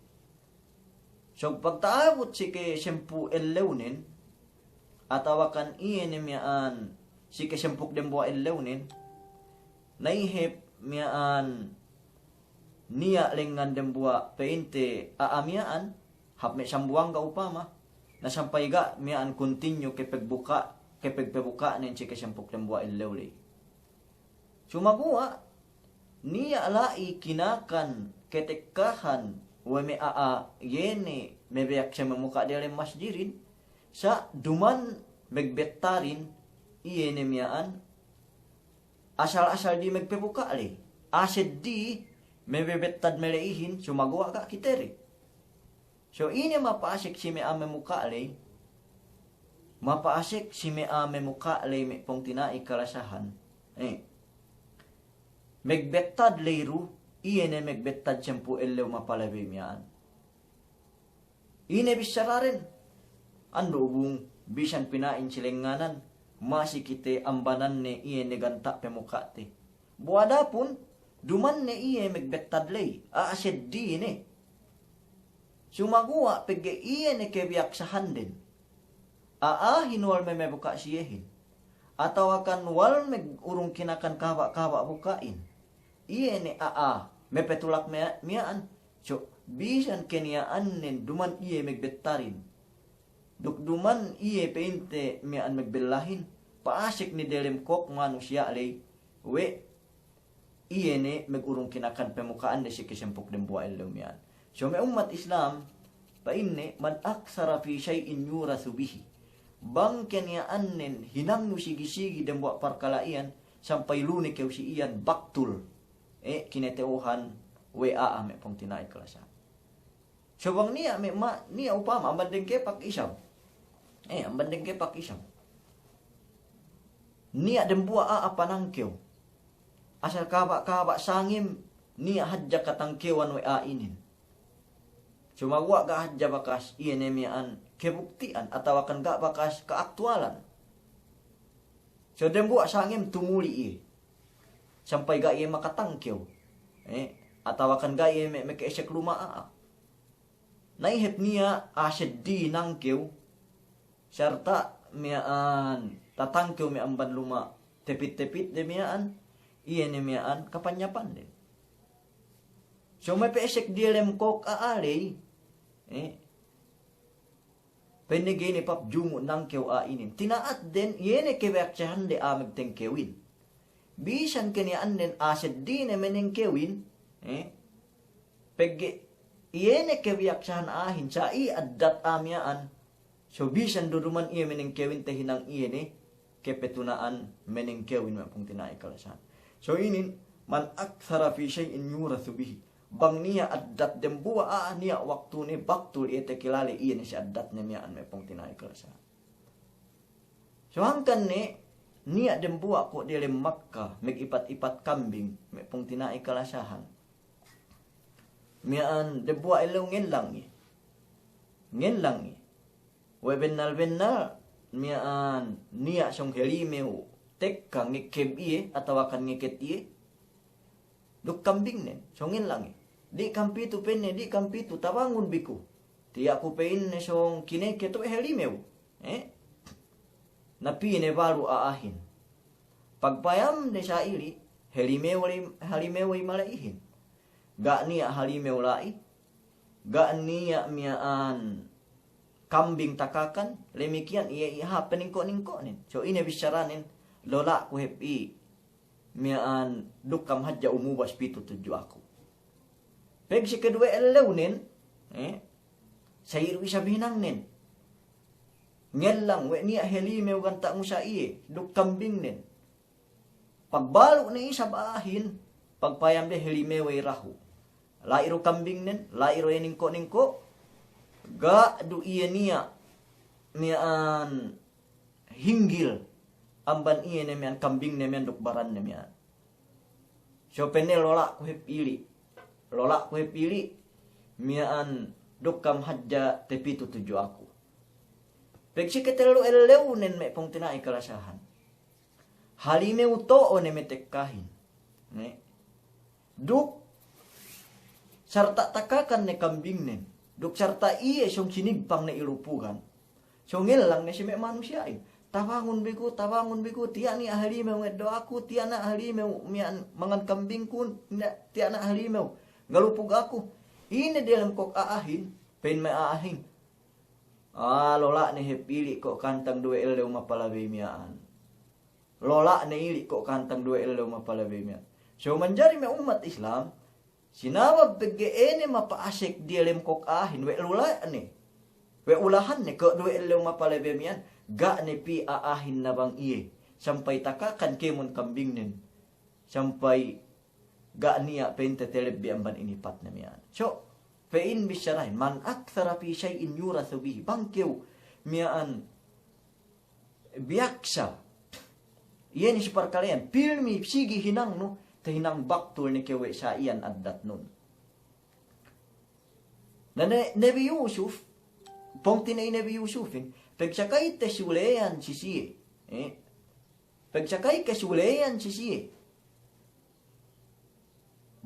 So pagta'abut si ke sempū' ellewnen, atawakan iye ne miya'an si ke sempū' dembuwa' ellewnen, na ihep miya'an niya' lengngan dembuwa' pa'inte a'a miya'an, hap me' Sambuwangga upama, na sampay ga' miya'an kuntinyu ke pegbuka', ke pegpebuka'nen si ke sempū' dembuwa' ellew ley. Sumaguwa', niya' la'i kinakan ketekkahan we' me' a'a iye ne mebeyak siye memuka' diyalem masjidin, sa' duman megbettarin iye ne miya'an, asal-asal di megpebuka' ley. A'a seddi mebebettad mele'ihin, sumaguwa' ga' kite de. So ine mapa'asek si me' a'a memuka' ley? Mapa'asek si me' a'a memuka' ley me' pungtina'i kalasahan. Eh. Megbettad ley du, iye ne megbettad sempū' ellew mapalabey miya'an. Ine bissaraden? Andu' ubung, bisan pina'in si lengnganan, masi kite ambananne iye ne ganta' pemuka'te. Bu adapun, duman ne iye megbettad ley, a'a seddi ne. Sumaguwa' pegge' iye ne kebiyaksahanden. A'ahin wal me' mebuka' siyehin. Atawakan wal me' urung kinakan kahaba'-kahaba' buka'in. Iye ne a'a mepetulak me-, miya'an. So, bisan keniya'annen duman iye megbettarin. Duk duman iye pa'inte miya'an megbellahin. Pa'asek ne delem kōk manusiya' ley. We' iye ne megurung kinakan pemuka'ande si kesempuk dembuwa' ellew miya'an. So me' ummat Islam, pa'inne, "Man akthara fi shay'in yurathu bihi." Bang keniya'annen hinangnu sigi-sigi dembuwa' parkala' iyan, sampay lu ne kew si iyan baktul. E, kineta'uhan we' a'a me' pungtina'i kalasahan. So bang niya' me' ma-, niya' upama amban dengkepak isab. E, amban dengkepak isab. Niya' dembuwa' a'a panangkew. Asal kahaba'-kahaba' sangem, niya' hadja katangkewan we' a'a inin. Sumaguwa' ga' hadja bakas iye ne miya'an kebukti'an, atawakan ga' bakas kaaktuwalan. So dembuwa' sangem tumuli' iye. Sampay ga' iye makatangkew. E, atawakan ga' iye me', meke'esek luma' a'a. Na ihep niya' a'a seddi nangkew, sarta' miya'an tatangkew me' amban luma' tepit-tepitde miya'an, iye ne miya'an kapanyapande. So mepe'esek diyalem kōk a'a ley, e, pa'inne ga'i ne pap jumu' nangkew a'a inin. Tina'atden, iye ne kebiyaksahande a'a megtengkewin. Bisan keniya'annen a'a seddi ne menengkewin, e, pegge' iye ne kebiyaksahan a'ahin, sa' iye addat a'a miya'an, so bisan du duman iye menengkewin tahinang iye ne kepetuna'an menengkewin me' pungtina'i kalasahan. So inin, "Man akthara fi shay'in yurathu bihi." Bang niya' addat dembuwa' a'a, niya' waktune baktul iye tekilale iye ne si addatne miya'an me' pungtina'i kalasahan. So hangkan ne, niya' dembuwa' ko' diyalem Makka, megipat-ipat kambing, me' pungtina'i kalasahan. Miya'an dembuwa' ellew ngellang iye. Ngellang iye. We' bennal-bennal, miya'an niya' sōng helimew tekka ngekeb iye, atawakan ngeket iye, duk kambingnen, sōng ellange. Di' kam pitu pa'inne, di' kam pitu, tabangun bi ku. Tiya' ku pa'inne sōng kineket we' helimew. Eh? Na pī ne balu' a'ahin. Pagpayamde sa ili', helimew ley, helimew ley mala'ihin. Ga' niya' helimew la'i, ga' niya' miya'an kambing takakan, damikkiyan iye, iye hāp paningko'-ningko'nen. So ine bissaranen, lola'ku hep i' miya'an duk kam hadja umubas pitu tudju aku. Pegsi keduwe ellewnen, eh, sa'i du isab hinangnen. Ngellang we' niya' helimew ganta' ngusa' iye, duk kambingnen. Pagbalu' ne isab a'ahin, pagpayamde helimew we' dahu'. La'i du kambingnen, la'i du iye ningko'-ningko', ga' du iye niya' miya'an hinggil amban iye ne miya'an kambingne miya'an duk baranne miya'an. So pa'inne lola'ku hep ili'. Lola'ku hep ili', miya'an duk kam hadja tapitu tudju aku. Pegsi ketellu ellewnen me' pungtina'i kalasahan. Halimew to'o ne me' tekkahin. Ne. Duk sarta' takakan ne kambingnen. Duk sarta' iye sōng sinigpang ne ilupugan. So ngellang ne si me' manusiya'in. Tabangun bi ku, tabangun bi ku, tiya' niya' halimew ngeddo' aku, tiya' niya' halimew miya'an mangan kambingkun, tiya' niya' halimew ngalupug aku. Ine diyalem kōk a'ahin, pa'in me' a'ahin. Ah, lola' ne hep ili' ko' kantang duwe ellew mapalabey miya'an. Lola' ne ili' ko' kantang duwe ellew mapalabey miya'an. So manjari me' ummat Islam, sinabab pegge' ine mapa'asek diyalem kōk a'ahin we' lula'ne, we' ulahanne ko' duwe ellew mapalabey miya'an, ga' ne pī a'ahin na bang iye, sampay takakan kēmon kambingnen, sampay ga' niya' pa'inte telebbi amban inipatne miya'an. So, pa'in bissarahin, "Man akthara fi shay'in yurathu bihi." Bang kew miya'an biyaksa iye ne si parkala' iyan, pilmi sigi hinangnu, tahinang baktul ne kew we' sa iyan addatnun. Na ne-, Nabi Yusuf, pungtina'i Nabi Yusufin, pegsakayte suleyan si siye, eh, pegsakayke suleyan si siye.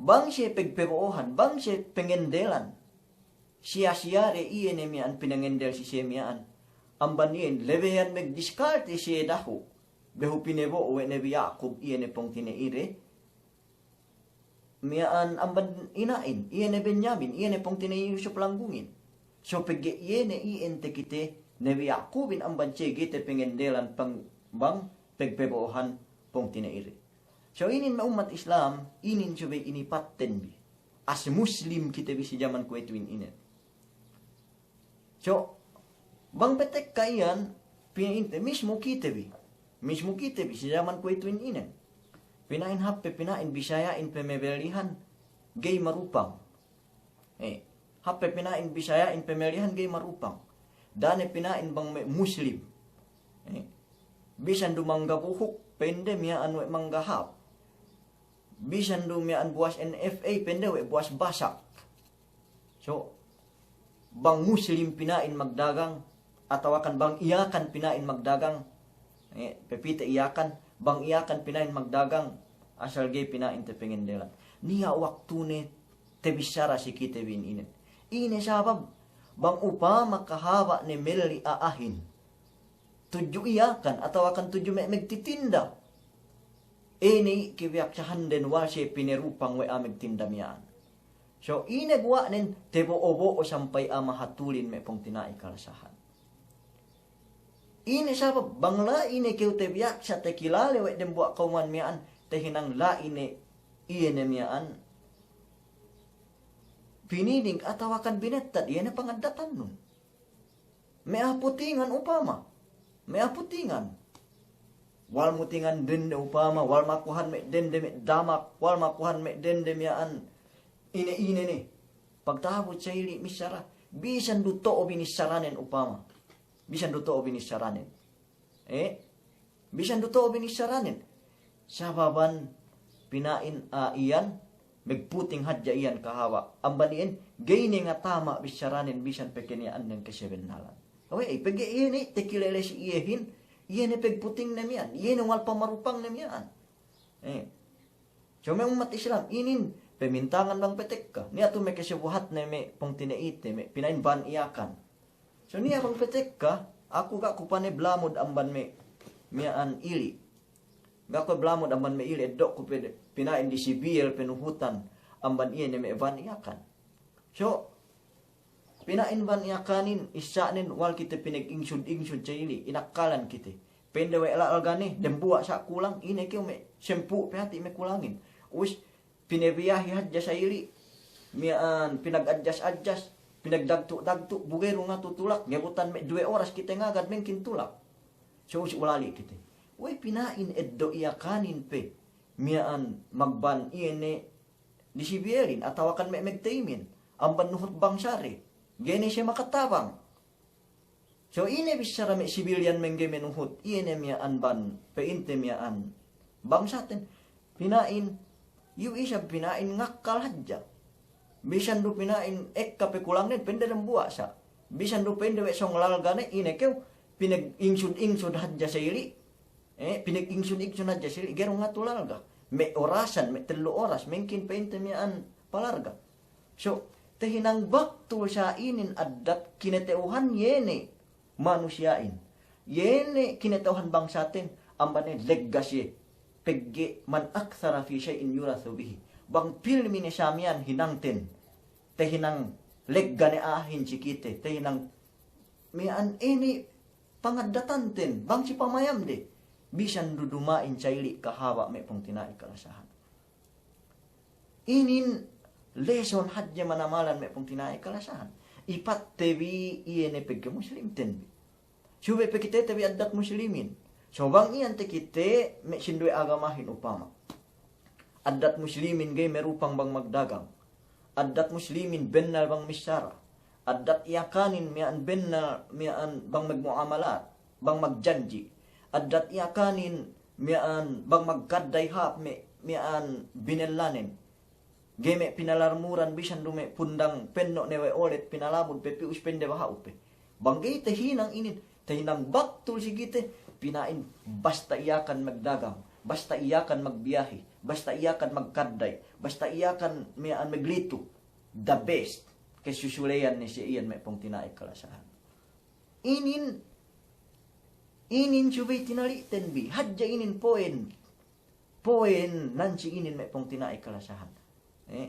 Bang siye pegpebo'ohan, bang siye pengendelan. Siya-siya de iye ne miya'an pinangendel si siye miya'an. Amban iyan, lebeyan megdiskalte siye dahu'. Behu pinebo'o we' Nabi Ya'kub iye ne pungtina'i de. Miya'an amban ina'in, iye ne Benyamin, iye ne pungtina'i Yusuf langgungin. So pegge' iye ne iyan tekite Nabi Ya'kubin amban siye ga'i te pengendelan pang-, bang pegpebo'ohan pungtina'i de. So inin me' ummat Islam, inin subey inipatten bi. As Muslim kite bi si jaman kuwe'ituhin inin. So, bang petekka iyan, pina'inte, mismu kite bi. Mismu kite bi, si jaman kuwe'ituhin inin. Pina'in hap pe, pina'in Bisaya'in pe mebellihan, ga'i marupang. Eh, hap pe pina'in Bisaya'in pe mebellihan ga'i marupang. Da'a ne pina'in bang me' Muslim. Eh, bisan du mangga buhuk, pa'inde miya'an we' mangga hap. Bisan du miya'an buwas N F A, pa'inde we' buwas basak. So, bang Muslim pina'in magdagang, atawakan bang Iyakan pina'in magdagang, eh, pepite Iyakan, bang Iyakan pina'in magdagang, asal ga'i pina'inte pengendelan. Niya' waktune tebissara si kite bi inin. Ine sabab, bang upama kahaba' ne melli a'ahin tudju Iyakan, atawakan tudju me' megtitinda. Ine i' kebiyaksahanden wal siye pinerupang we' a'a megtinda miya'an. So, ine guwa'nen tebo'o-bo'o sampay a'a mahatulin me' pungtina'i kalasahan. Ine sabab, bang la'i ne kew tebiyaksa tekilale we' dembuwa' kawman miya'an, tehinang la'i ne iye ne miya'an pinining atawakan binettad iye ne pangaddatannun. Me' a'a putingan upama. Me' a'a putingan. Wal mutingan dende upama, wal makuhan me' dende me' damak, wal makuhan me' dende miya'an ine-ine ne. Pagta'abut sa ili' missara, bisan du to'o binissaranen upama. Bisan du to'o binissaranen. Eh? Bisan du to'o binissaranen. Sababan pina'in a'a iyan, megputing hadja iyan kahaba'. Amban iyan, ga'i ne ngatama' bissaranen bisan pe keniya'annen kesebennalan. Awe', pegge' iye ne tekilele si iyehin, Iye ne pegputingne miya'an, iye ne wal pamarupangne miya'an. Eh. So me' ummat Islam, inin pemintangan bang petekka. Niya' tu me' kesebuhatne me' pungtina'ite, me' pina'in ban Iyakan. So niya' bang petekka, aku ga' ku pane blamud amban me' miya'an ili'. Ga' ku blamud amban me' ili', eddo'ku pe pina'in disibiyel penuhutan amban iye ne me' ban Iyakan. So, pina'in ban Iyakanin, issa'nen wal kite pineg-ingsud-ingsud sa ili', inakkalan kite. Pende we' lalgane, dembuwa' sa kulang, ine kew me' sempū' pe hati' me' kulangin. Us, pinebiyahi hadja sa ili', miya'an pinag-adjas-adjas, pinagdagtu'-dagtu', bu ga'i du ngatu tulak, ngebutan me' duwe oras kite ngagad mengkin tulak. So, us ulali' kite. We' pina'in eddo' Iyakanin pe, miya'an magban iye ne disibiyelin, atawakan me' megteymin, amban nuhut bangsade, ga'i ne siye makatabang. So ine bissara me' sibiliyan mengge menuhut, iye ne miya'an ban, pe'inte miya'an bangsaten, pina'in, iyu isab pina'in ngakkal hadja. Bisan du pina'in ekka pe kulangnen, pende dembuwa' sa. Bisan du pende we' sōng lalgane, ine kew, pineg-ingsud-ingsud hadja sa ili'. Eh, pineg-ingsud-ingsud hadja sa ili', ga'i du ngatu lalga. Me' orasan, me' tellu oras, mengkin pe'inte miya'an palarga. So, tahinang baktul sa inin addat kinata'uhan iye ne manusiya'in. Iye ne kinata'uhan bangsaten, amban ne legga siye. Pegge' man akthara fi shay'in yurathu bihi. Bang pilmi ne sa miya'an hinangten, tahinang legga ne a'ahin si kite, tahinang miya'an inin pangaddatanten, bang si pamayamde, bisan du duma'in sa ili' kahaba' me' pungtina'i kalasahan. Inin lesson hadja manamalan me' pungtina'i kalasahan. Ipatte bi iye ne pegge' muslimten bi. Subey pakitete bi addat muslimin. So bang iyan takite me' sinduwe agamahin upama. Addat muslimin ga'i merupang bang magdagang. Addat muslimin bennal bang missara. Addat Iyakanin miya'an bennal miya'an bang magmu'amalat, bang magjanji'. Addat Iyakanin miya'an bang magkadday hāp me', miya'an binellanne. Ga'i me' pinalarmuran bisan du me' pundang penno' ne we' olet pinalamud pe pi'us pende baha'u pe. Bang ga'i tahinang inin, tahinang baktul si kite, pina'in basta Iyakan magdagang, basta Iyakan magbiyahi, basta Iyakan magkadday, basta Iyakan miya'an maglitu. The best, kasusuleyan ne si iyan me' pungtina'i kalasahan. Inin, inin subey tinali'ten bi, hadja inin poen. Poen nan si inin me' pungtina'i kalasahan. Eh,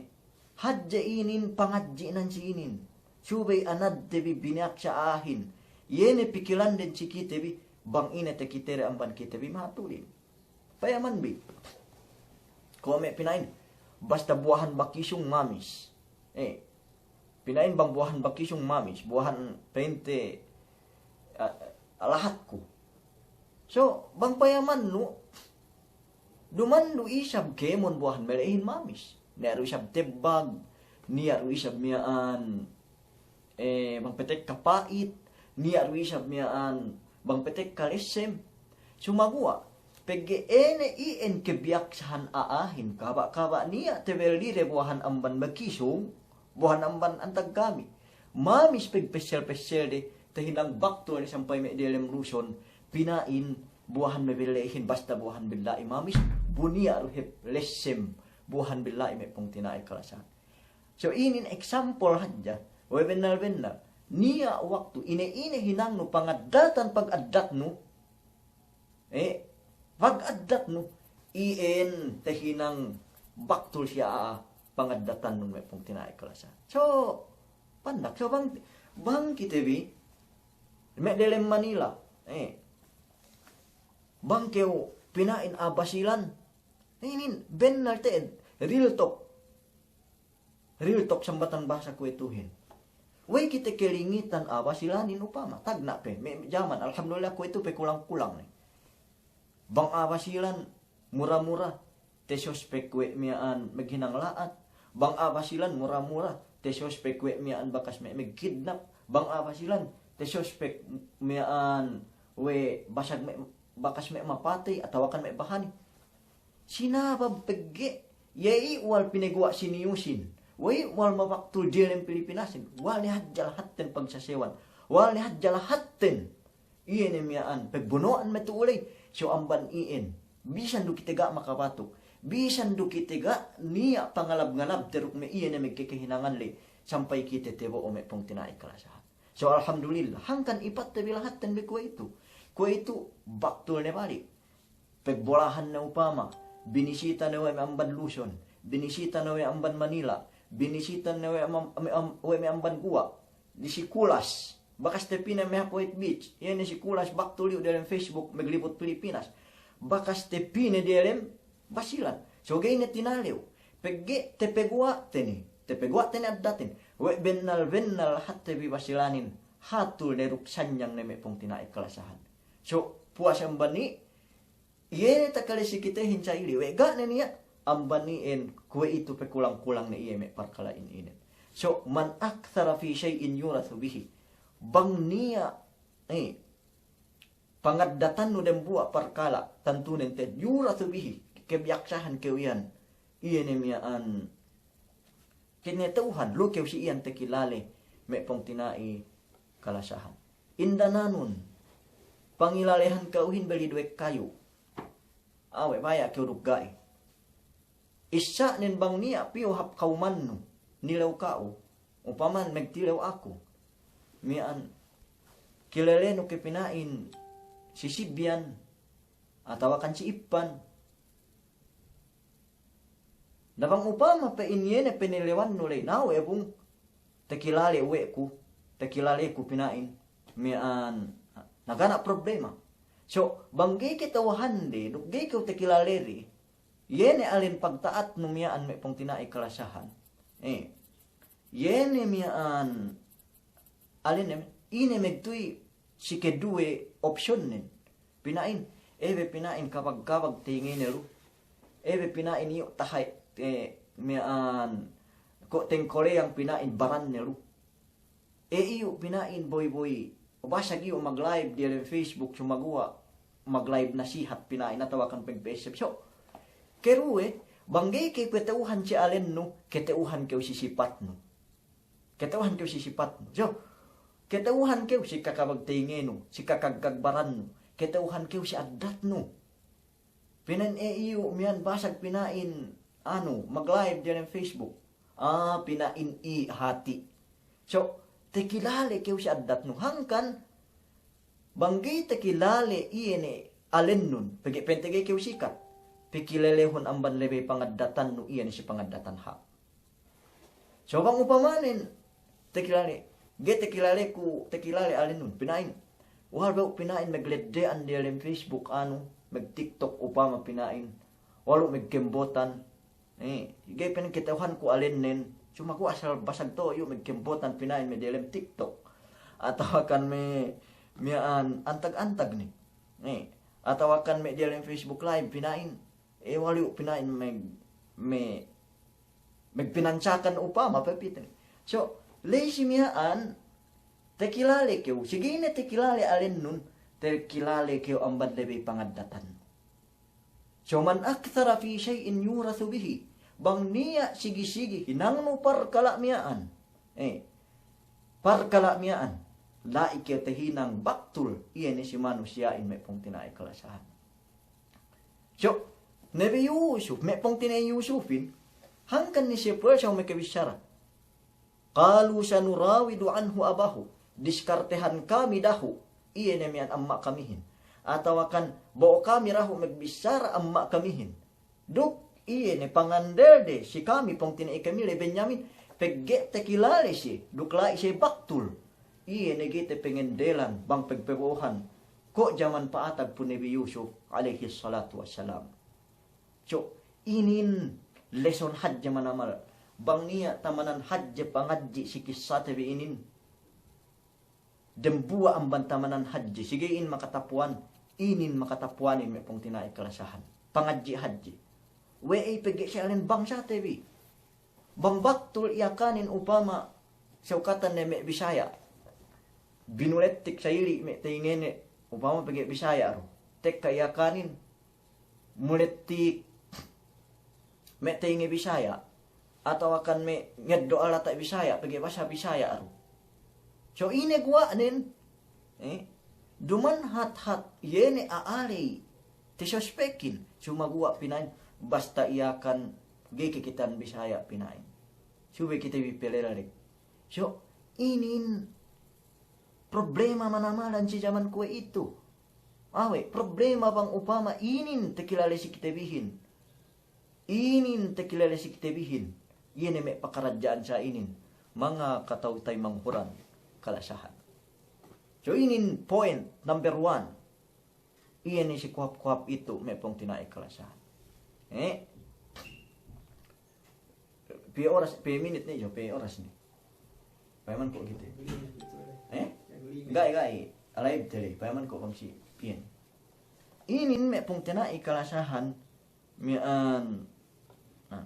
hadja inin pangadji' nan si inin. Subey anadte bi biniyaksa a'ahin. Iye ne pikilanden si kite bi, bang ine takitede amban kite bi matulin. Payaman bi. Kuwe' me' pina'in, basta buwahan bakisung mamis. Eh, pina'in bang buwahan bakisung mamis, buwahan pe'inte, ah, lahatku. So, bang payamannu, duma'in du isab kēmon buwahan mele'ehin mamis. Niya' du isab tebbag, niya' du isab miya'an, eh, bang petekka pa'it, niya' du isab miya'an bang petekka lessem. Sumaguwa', pegge' ine iyan kebiyaksahan a'ahin, kaba'-kaba' niya' tebellide buwahan amban bakisung, buwahan amban antag kami. Mamis pegpessel-pesselde, tahinang baktul ne sampay me' delem Luzon, pina'in buwahan mebelle'ihin, basta buwahan bella'i mamis, bu niya' du hep lessem, buwahan bella'i me' pungtina'i kalasahan. So inin example hadja, we' bennal-bennal. Niya' waktu ine-ine hinangnu pangaddatan pagaddatnu, eh, pagaddatnu, iyan tahinang baktul siye a'a pangaddatannun me' pungtina'i kalasahan. So, pandak, so bang, bang kite bi, me' delem Manila, eh, bang kew pina'in a'a Basilan, inin bennal te'ed, real talk. Real talk sambatan bahasa kuwe'ituhin. We'ey kite kelingitan a'a Basilanin upama. Tagna' pe. Me' jaman, alhamdulillah, kuwe'itu pe kulang-kulang ne. Bang a'a Basilan, mura-mura tasuspek we' miya'an maghinang la'at. Bang a'a Basilan, mura-mura tasuspek we' miya'an bakas me' magkidnap. Bang a'a Basilan, tasuspek miya'an we' basag me', bakas me' mapatey atawakan me' bahani. Sinabab pegge' iye i' wal pineguwa' siniyusin, we' i' wal mabaktul diyalem Pilipinasin, wal ne hadja lahatten pagsasewan, wal ne hadja lahatten. Iye ne miya'an, pegbono'an me' tu'u ley, so amban iyan. Bisan du kite ga' makabatuk. Bisan du kite ga' niya' pangalab-ngalabte duk me' iye ne magkekehinanganle, sampay kite tabo'o me' pungtina'i kalasahan. So alhamdulillah, hangkan ipatte bi lahatten bi kuwe'itu. Kuwe'itu baktul ne balik. Pegbolahan ne upama, binisita ne we' me' amban Luzon, binisita ne we' amban Manila, binisita ne we' am-, am-, am-, we' me' amban Guwa', di si Kulas, bakas tapī ne me' hap White Beach, iye ne si Kulas baktul iyu' diyalem Facebook, maglibut Pilipinas, bakas tapī ne diyalem Basilan, so ga'i ne tinalew, pegge' tapaguwa'te ne, tapaguwa'te ne addatin, we' bennal-bennal hatte bi Basilanin, hatul ne duk sanyang ne me' pungtina'i kalasahan. So, puwas amban i', iye ne takale si kitehin sa'ili, we' ga' ne niya', amban iyan kuwe'itu pakulang-kulang ne iye me' parkala'in inin. So, man akthara fi shay'in yurathu bihi. Bang niya', eh, pangaddatannu dembuwa' parkala', tantunen te'ed, yurathu bihi, kebiyaksahan kew iyan, iye ne miya'an, kinata'uhan, lu kew si iyan takilale, me' pungtina'i kalasahan. Indananun, pangilalehan ka'uhin beli duwe kayu. Awe', baya' kew duk ga'i. Issa'nen bang niya' piyu hap kawmannu, nilew ka'u, upaman magtilew aku. Miya'an, kilalenu ke pina'in si Sibyan, atawakan si Ippan. Na bang upama pe in iye ne panilewannu ley, na we' bung, takilale we' ku, takilaleku pina'in, miya'an, na ga' ne problema. So, bang ga'i kata'uhande, duk ga'i kew takilale de, iye ne alen pagta'atnu miya'an me' pungtina'i kalasahan. Eh, iye ne miya'an, alen ne, ine magtuy si keduwe opsyonnen. Pina'in, ebe pina'in kabag-kabag tengene lu. Ebe pina'in iyu' tahay, eh, miya'an, ko' tengkoleyang pina'in baranne lu. E iyu' pina'in boy-boy, basag iyu' mag-live diyalem Facebook, sumaguwa' mag-live nasihat pina'in atawakan pag-P S M. So, keduwe, bang ga'i kew kata'uhan si alennu, kata'uhan kew si sipatnu. Kata'uhan kew si sipatnu. So, kata'uhan kew si kakabag tengenu, si kakagkag barannu, kata'uhan kew si addatnu. Pina'in e iyu' miya'an basag pina'in, anu, mag-live diyalem Facebook. Ah, pina'in i' hati'. So, takilale kew si addatnu hangkan, bang ga'i takilale iye ne alennun, pegge' pa'inte ga'i kew sikat. Pakilalehun amban lebe pangaddatannu iye ne si pangaddatan hāp. So bang upamanen, takilale, ga'i takilaleku, takilale alennun, pina'in. Walu' pina'in magledde'an diyalem Facebook anu, mag-TikTok upama pina'in. Walu' magkembotan. Eh, ga'i pina'in kata'uhanku alennen. Sumaguwa' asal basag to'o iyu' magkembotan pina'in me' diyalem TikTok. Atawakan me', miya'an antag-antag ne. Eh, atawakan me' diyalem Facebook Live pina'in. E, walu' pina'in meg-, me-, megpinansakan upama pe pite. So, ley si miya'an, takilale kew, si ga'i ne takilale alennun, takilale kew amban lebe pangaddatan. So, man akthara fi shay'in yurathu bihi, bang niya' sigi-sigi hinangnu parkala' miya'an. E, parkala' miya'an, la'i kew tahinang baktul, iye ne si manusiya'in me' pungtina'i kalasahan. So, Nabi Yusuf, me' pungtina'i Yusufin, hangkan ne siye puwel sa makabissara. Qalu sanurawidu anhu abahu, diskartehan kami dahu', iye ne miya'an amma' kamihin. Atawakan bo'o kami dahu' magbissara amma' kamihin. Duk iye ne pangandelde si kami pungtina'i kami le Benyamin, pegge' takilale siye, duk la'i siye baktul. Iye ne ga'i tapangandelan bang pagpabo'ohan. Ko' jaman pa'atag pu Nabi Yusuf alaihis salatu wassalam. So, inin lesson hadja manamal. Bang niya' tamanan hadja pangadji' si kissate bi inin. Dembuwa' amban tamanan hadji', si ga'i in makatapuwan, inin makatapuwanin me' pungtina'i kalasahan. Pangadji' hadji'. We'ey pegge' si alen bangsate bi. Bang baktul Iyakanin upama sewkatan ne me' Bisaya'. Binulettik sa'ili' me' tengene upama pegge' Bisaya' du. Tekka Iyakanin mulettik me' tenge Bisaya', atawakan me' ngeddo' alata' Bisaya', pegge' bahasa Bisaya' du. So ine guwa'nen, eh, Duma'in hat-hat, iye ne a'a ley tasuspekin, sumaguwa' pina'in, basta Yakan ga'i kakitan Bisaya pina'in. Subey kite bi pelellek. So, inin problema manamalan si jaman kuwe'itu. Awe', problema bang upama inin takilale si kite bihin. Inin takilale si kite bihin. Iye ne me' pakaradja'an sa inin. Manga kata'u taymanghuran kalasahan. So inin point number one. Iye ne si kohap-kohap itu me' pungtina'i kalasahan. Eh? Piye oras, piye minit ne, jo, piye oras ne. Payaman ko' kite. Eh? Ga'i, ga'i. Alay tele, payaman ko' bang si piye ne. Inin me' pungtina'i kalasahan. Miya'an, ah,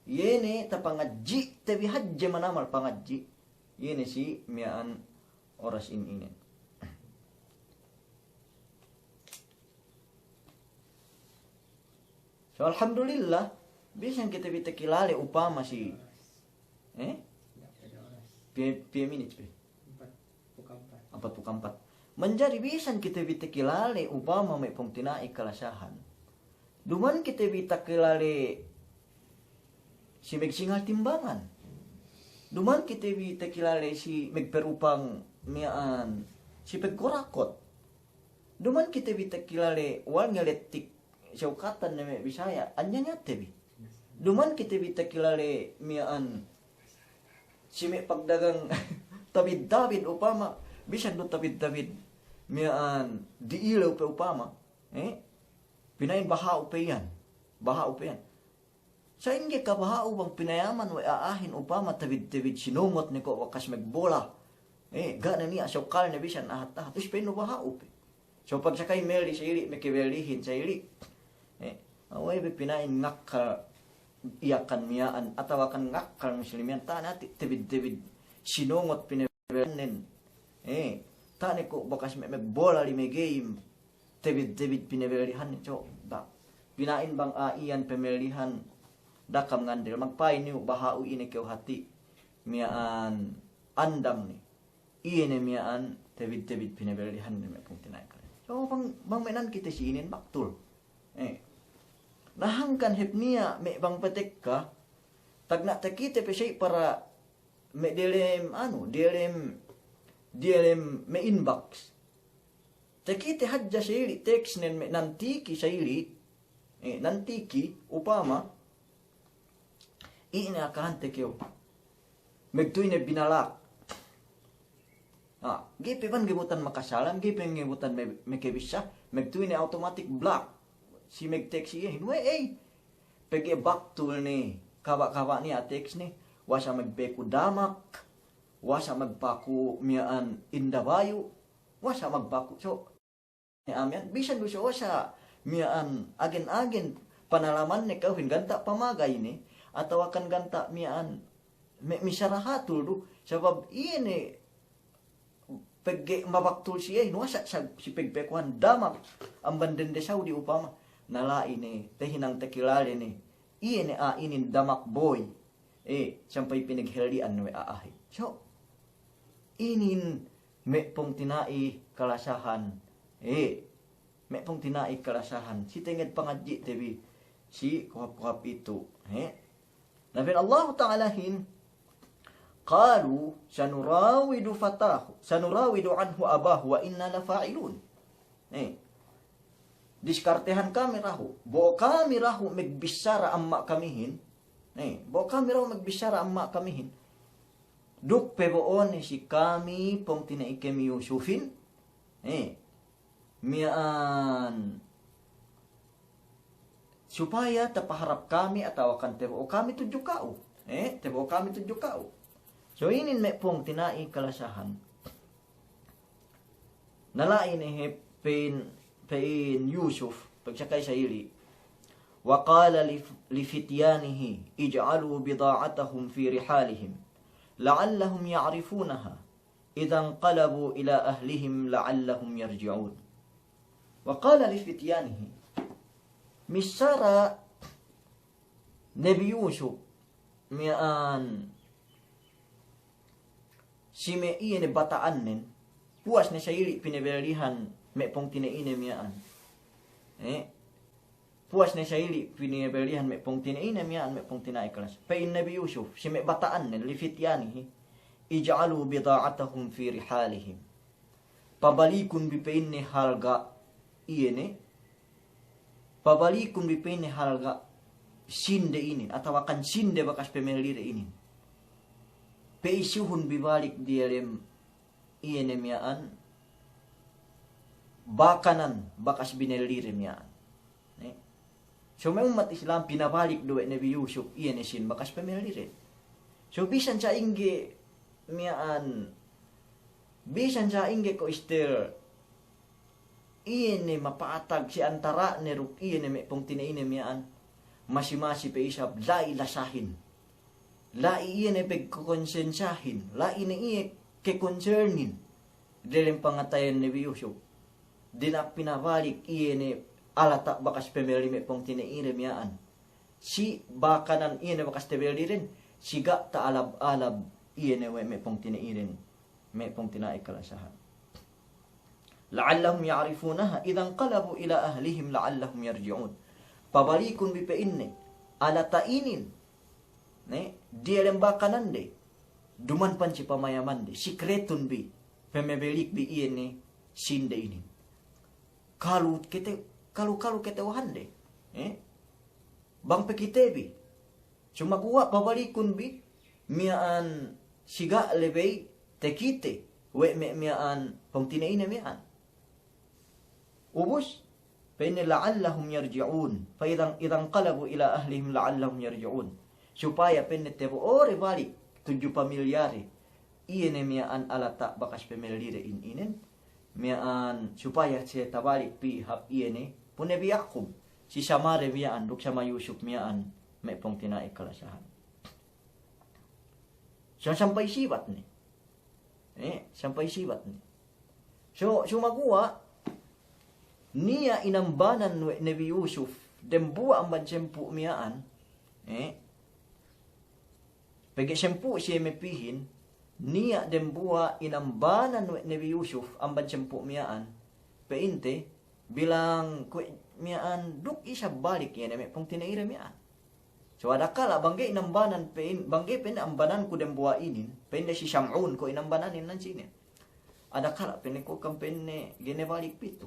iye ne tapangadji' te bi hadje manamal pangadji'. Iye ne si miya'an oras in inin. So, alhamdulillah, bisan kite bi takilale upama si, eh? Piye, piye minit pe? Ampatpū' ampat. Manjari bisan kite bi takilale upama me' pungtina'i kalasahan. Duma'in kite bi takilale si magsingal timbangan. Duma'in kite bi takilale si magperupang miya'an si pagkorakot. Duma'in kite bi takilale wal ngelettik sewkatan ne me' Bisaya, anyanya te bi. Duma'in kite bi takilale miya'an si me' pagdagang tabid-tabid upama, bisan du tabid-tabid miya'an di'ilew pe upama, eh? Pina'in baha'u pe iyan, baha'u pe iyan. Sa'ingge kabaha'u bang pinayaman we' a'ahin upama tabid-tabid sinungot ne ko' bakas magbola. Eh, ga' ne niya' sewkal ne bisan ahat-ahat. Us pa'innu baha'u pe. So pagsakay melli sa ili', makabellihin sa ili'. Eh, awe' be pina'in ngakkal Yakan miya'an, atawa kan ngakkal Muslim iyan, ta'ane ati' tabid-tabid sinungot pinabellihannen. Eh, ta'ane ko' bakas me', magbola lime game. Tabid-tabid pinabellihannen, so, ba. Pina'in bang a'a iyan pamelihan, da'a kam ngandel, magpa'in niyu' baha'u ine kew hati' miya'an andang ne. Iye ne miya'an tabid-tabid pinabellihannen me' pungtina'i kalasahan. So, bang, bang me' nan kite si inin baktul. Eh. Na hangkan hep niya' me' bang patekka, tagna' takite pe siye para me' diyalem, anu, diyalem, diyalem me' inbox. Takite hadja sa ili', text nen me' nantiki sa ili', eh, nantiki, upama, ine akahante kew. Magtuy ne binalak. Ah, ga'i pe bang ga'i butan makasalam, ga'i pe ga'i butan me-, makabissā, magtuy ne automatic block. Si magtext iyehin, we' ey. Pegge' baktul ne, kaba'-kaba' ne a'a text ne, wasa' magpaku damak, wasa' magpaku miya'an indabayu', wasa' magpaku. So, ne a'a miya'an, bisan du sa wasa' miya'an agen-agen panalaman ne ka'uhin ganta' pamagay ne, atawa kan ganta' miya'an me', misarahatul du, sabab iye ne pegge' mabaktul siye, wasa' sa si pegpekuhan damak amban dende Saudi upama, na la'i ne, tahinang takilale ne, iye ne a'a inin damak boy, eh, sampay pinaghelli'an we' a'ahin. So, inin me' pungtina'i kalasahan, eh, me' pungtina'i kalasahan, si tenged pangadji' te bi, si kohap-kohap itu, eh. Na pa'in Allahu Ta'alahin, "Qalu sanurawidu fatahu, sanurawidu anhu abahu wa inna lafa'ilun." Eh, diskartehan kami dahu', bo'o kami dahu' magbissara amma' kamihin. Eh, bo'o kami dahu' magbissara amma' kamihin. Duk pabo'one si kami pungtina'i kami Yusufin. Eh, miya'an supaya tapaharap kami atawa kan tabo'o kami tudju ka'u. Eh, tabo'o kami tudju ka'u. So inin me' pungtina'i kalasahan. Na la'i ne hep pa'in, pa'in Yusuf, pagsakay sa ili'. Wa qala li, li fityanihi, ij'alu bida'atahum fi rihalihim, la'allahum ya'rifunaha. Idhanqalabu ila ahlihim la'allahum yarji'un. Wa qala li fityanihi. Missara Nabi Yusuf miya'an si me' iye ne bata'annen, puwas ne sa ili' pinebellihan me' pungtina'ine miya'an. Eh? Puwas ne sa ili' pinebellihan me' pungtina'ine miya'an, me' pungtina'i kelas. Pa'in Nabi Yusuf, si me' bata'anne, li fityanihi, ij'alu bida'atahum fi rihalihim. Pabalikun bi pa'inne halga' iye ne. Pabalikun bi pa'inne halga' sinde inin, atawa kan sinde bakas pemellide inin. Pe'isuhun bi balik diyalem iye ne miya'an, bakanan bakas binellide miya'an. Ne? So me' ummat Islam pinabalik du we' Nabi Yusuf iye ne sin bakas pemellide. So bisan sa'ingge miya'an, bisan sa'ingge ko' istel iye ne mapatag si antara'ne duk iye ne me' pungtina'ine miya'an, masi-masi pe isab la'i lasahin. La'i iye ne pegkokonsensahin, la'i ne iye kekonsernin. Delem pangatayan Nabi Yusuf. Dina'ak pinabalik iye ne alata' bakas pemelli me' pungtina'ide miya'an. Si bakanan iye ne bakas tebelliden, si ga' ta'alab-alab iye ne we' me' pungtina'iden. Me' pungtina'i kalasahan. La'allahum ya'rifunaha idhanqalabu ila ahlihim la'allahum yarji'un. Pabalikun bi pa'inne, alata' inin, ne, diyalem bakanande, duman pan si pamayamande, sikretun bi, pemebelik bi iye ne sinde inin. Kalu kete, kalu, kalu ketewahande, eh? Bang pekite bi, sumaguwa' pabalikun bi, miya'an si ga' lebey tekite, we' me', miya'an pungtina'ine miya'an. Ubus, pa'inne la'allahum yarji'un. Fa idhan, idhanqalabu ila ahlihim la'allahum yarji'un. Supaya pa'inne tebo'ode balik tudju pamilyade. Iye ne miya'an alata' bakas pemellide in inen. Miya'an supaya siye tabalik pī hap iye ne pu Nabi Ya'kub. Si samade miya'an duk sama Yusuf miya'an me' pungtina'i kalasahan. So sampay sibat ne. Eh, sampay sibat ne. So, sumaguwa', niya' inambanan we' Nabi Yusuf, dembuwa' amban sempū' miya'an, eh, pegge' sempū' siye mepihin, niya' dembuwa' inambanan we' Nabi Yusuf, amban sempū' miya'an, pa'inte, bilang kuwe' miya'an duk isab balik iye ne me' pungtina'ide miya'an. So adakala' bang ga'i inambanan pa'in, bang ga'i pa'in ambananku dembuwa' inin, pa'inde si Sam'un ko' inambananin nan sine. Adakala' pa'inne ko' kam pa'inne ga'i ne balik pitu.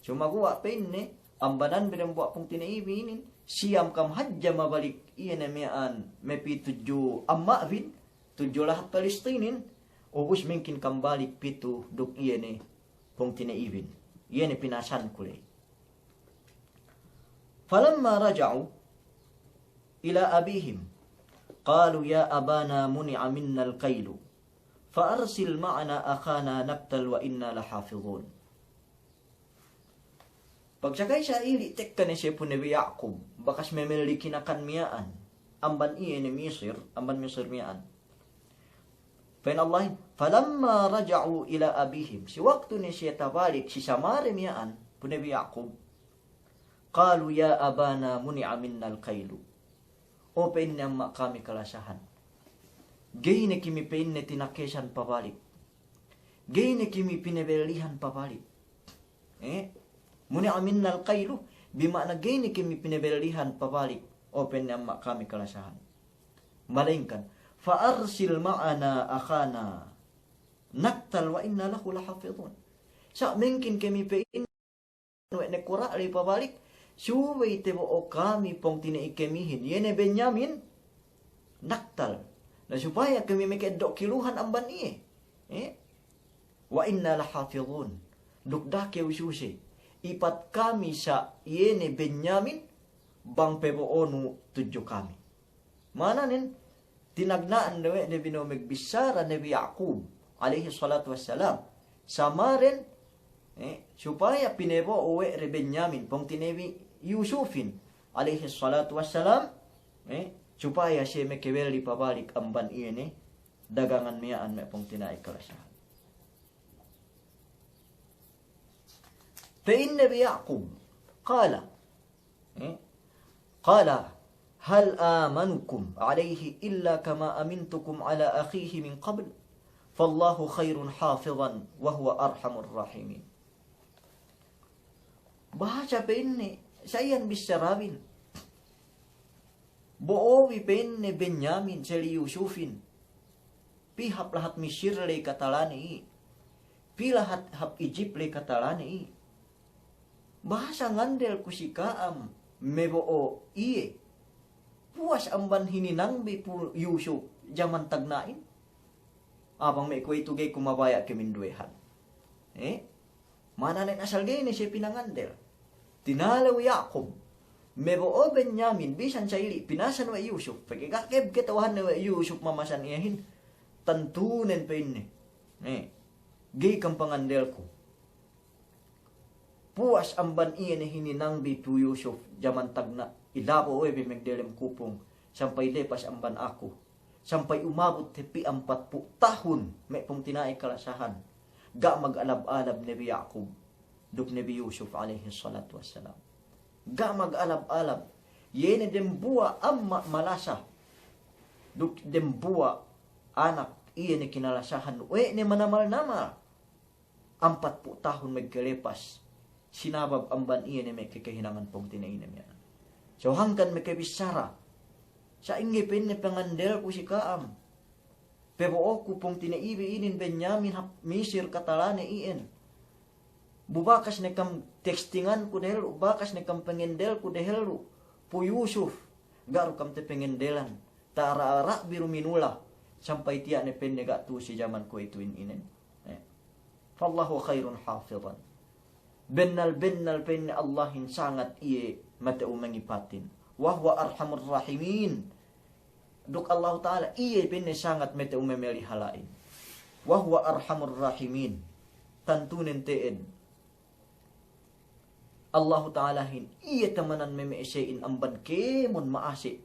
Sumaguwa' pa'inne ambanan bi dembuwa' pungtina'i bi inin, siyam kam hadja mabalik iye ne miya'an mepī tudju amma'bin, tudju lahat Palestinin, ubus mengkin kam balik pitu duk iye ne pungtina'ibin. Iye ne pinasanku ley. Falamma raja'u ila abihim, qalu ya abana muni'a minnal kaylu, fa arsil ma'ana akhana naktal wa inna lahafidhun. Pagsakay sa ili' tekka ne siye pu Nabi Ya'kub, bakas memelli kinakan miya'an, amban iye ne Misir, amban Misir miya'an. Pa'in Allahin, falamma raja'u ila abihim, si waktu ne siye tabalik si samade miya'an, pu Nabi Ya'kub, qalu ya abana muni'a minnal kaylu. O pa'inne amma' kami kalasahan. Ga'i ne kimi pa'inne tinakesan pabalik. Ga'i ne kimi pinebellihan pabalik. Eh? Muni'a minnal kaylu, bima'na ga'i ne kimi pinebellihan pabalik. O pa'inne amma' kami kalasahan. Malayingkan, fa arsil ma'ana akhana naktal wa inna lahu lahafidhun. Sa' mengkin kemi pa'in we' ne kura' ley pabalik, subey tebo'o kami pungtina'i kemihin, iye ne Benyamin, naktal. Na supaya kemi meka'eddo' kiluhan amban iye. Eh? Wa inna lahafidhun. Duk da'a kew suse. Ipat kami sa' iye ne Benyamin, bang pebo'onu tudju kami. Ma'ananen, tinagna'an ne we' ne bino'o megbissara Nabi Ya'kub, alayhis salatu wassalam. Samaden, eh, supaya pinebo'o we' de Benyamin, pungtina'i bi Yusufin, alayhis salatu wassalam, eh, supaya siye mekebelli pabalik amban iye ne dagangan miya'an me' pungtina'i kalasahan. Pa'in Nabi Ya'kub, qala, eh, qala, hal amanukum alayhi illa kama amintukum ala akhihi min qabl? فالله خير حافظا وهو أرحم الراحمين. Bahasa pa'inne, sa iyan bissarabin. Bo'o bi pa'inne Benyamin, sali' Yusufin. Pī hap lahat Misir ley katalane i. Pī lahat hap Ijip ley katalane i. Bahasa ngandel ku si ka'am, me' bo'o iye. Puwas amban hininangbi pu Yusuf jaman tagna'in. Abang me' kuwe'itu ga'i ku mabaya' kaminduwehan. Eh? Ma'ananen asal ga'i ne siye pinangandel. Tinalew Ya'kub. Me' bo'o Benyamin, bisan sali' pinasan we' Yusuf. Pegge' ga' keb-, kata'uhanne we' Yusuf mamasan iyehin. Tantunen pa'inne. Eh. Ga'i kam pangandelku. Puwas amban iye ne hininangbi pu Yusuf jaman tagna', ilabo' we' bi magdelem kupung, sampay lepas amban aku, sampay umabut hep pī ampatpu' tahun, me' pungtina'i kalasahan, ga' magalab-alab Nabi Ya'kub duk Nabi Yusuf alayhis salatu wassalam. Ga' magalab-alab. Iye ne dembuwa' amma' malasa duk dembuwa' anak iye ne kinalasahan we' ne manamal-namal. Ampatpu' tahun magkalepas, sinabab amban iye ne me' kakahinangan pungtina'ine miya'an. So hangkan makabissara, sa'ingge pa'inne pangandelku si ka'am. Pabo'oku pungtina'ibi inin Benyamin hap Misir katalane iyan. Bu bakas ne kam testinganku dehellu, bakas ne kam pangandelku dehellu pu Yusuf, ga' du kam tapangandelan. Ta'ara'-ara' bi du minula, sampay tiya' ne pa'inne ga' tu'u si jaman kuwe'ituhin inin. Eh. Fallahu khairun hafizan. Bennal-bennal pa'inne Allahin sangat iye mate'u mangipatin. Wa huwa arhamur rahimin. Duk Allahu Ta'ala iye pa'inne sangat mate'u mamelihala'in. Wa huwa arhamur rahimin. Tantunen te'ed Allahu Ta'alahin, iye tamanan meme'ese'in amban kēmon ma'ase'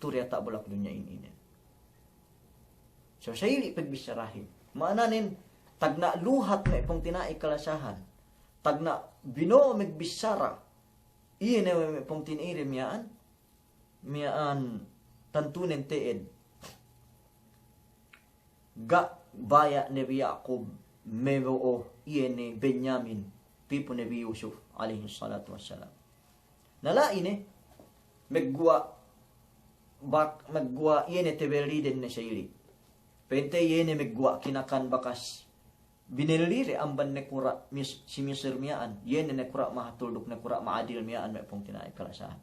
tu'u diyata' bulak dunya'in inin. So, sali' pagbissarahin. Ma'ananen, tagna' luhat me' pungtina'i kalasahan. Tagna' bino'o magbissara. Iye ne we' me' pungtina'ide miya'an, miya'an tantunen te'ed. Ga' baya' Nabi Ya'kub mabo'o iye ne Benyamin, pī pu Nabi Yusuf alayhis salatu wassalam. Na la'i ne, magguwa', bak-, magguwa' iye ne tabelliden ne sali'. Pa'inte iye ne magguwa' kinakan bakas binellide amban nakura' Mis-, si Misir miya'an, iye ne nakura' mahatul duk nakura' ma'adil miya'an me' pungtina'i kalasahan.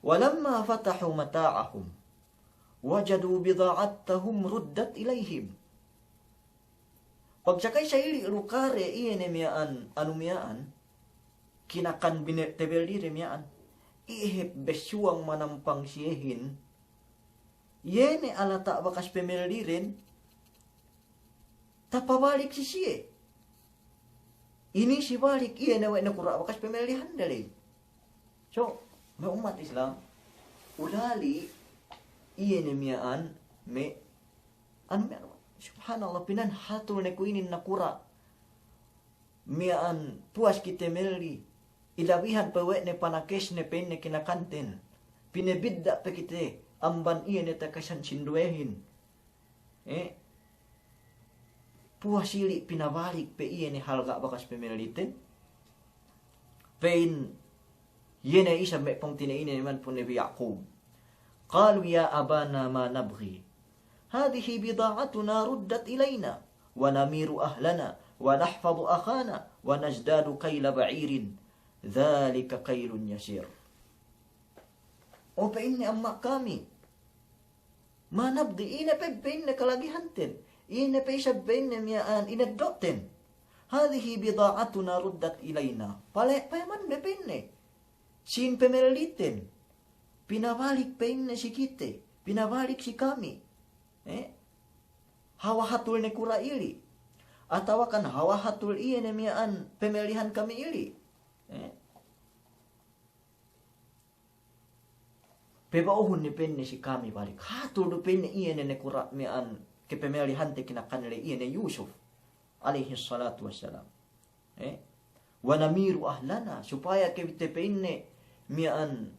Walamma fatahu mata'ahum wajadu bida'atahum ruddat ilayhim. Pagsakay sali' luka de iye ne miya'an, anu miya'an, kinakan bine-, tabellide miya'an, iye hep bessuwang manampang siyehin, iye ne alata' bakas pamelliden, tapabalik si siye. Inisi balik iye ne we' nakura' bakas pamellihande ley. So, me' ummat Islam, ulali' iye ne miya'an me', anu miya'an, subhanallah, pinanhatul ne ku inin nakura'. Miya'an puwas kite melli, ilabihan pe we' ne panakesne pa'inne kinakanten. Pinabidda' pe kite amban iye ne takasan sinduwehin. Eh, puwas ili' pinabalik pe iye ne halga' bakas pamelliten. Pa'in iye ne isab me' pungtina'ine iman pu Nabi Ya'kub. Qalu ya abana ma nabghi. Hadhihi bida'atuna ruddat ilayna, wa namiru ahlana, wa nahfadhu akhana, wa nazdadu kayla ba'irin. Dhalika kaylun yasir. O pa'inne amma' kami, ma nabghi, ine pe pa'inne kalagihanten, ine pe isab pa'inne miya'an ineddo'ten. Hadhihi bida'atuna ruddat ilayna. Pale-, payaman be pa'inne. Sīn pamelliten. Pinabalik pa'inne si kite. Pinabalik si kami. Eh? Hawal hatul nakura' ili'. Atawakan hawal hatul iye ne miya'an pamellihan kami ili'. Eh? Paba'uhun ne pa'inne si kami balik. Hatul du pa'inne iye ne nakura' miya'an kapamellihante kinakan ley iye ne Yusuf alayhis salatu wassalam. Eh? Wa namiru ahlana, supaya kite pa'inne miya'an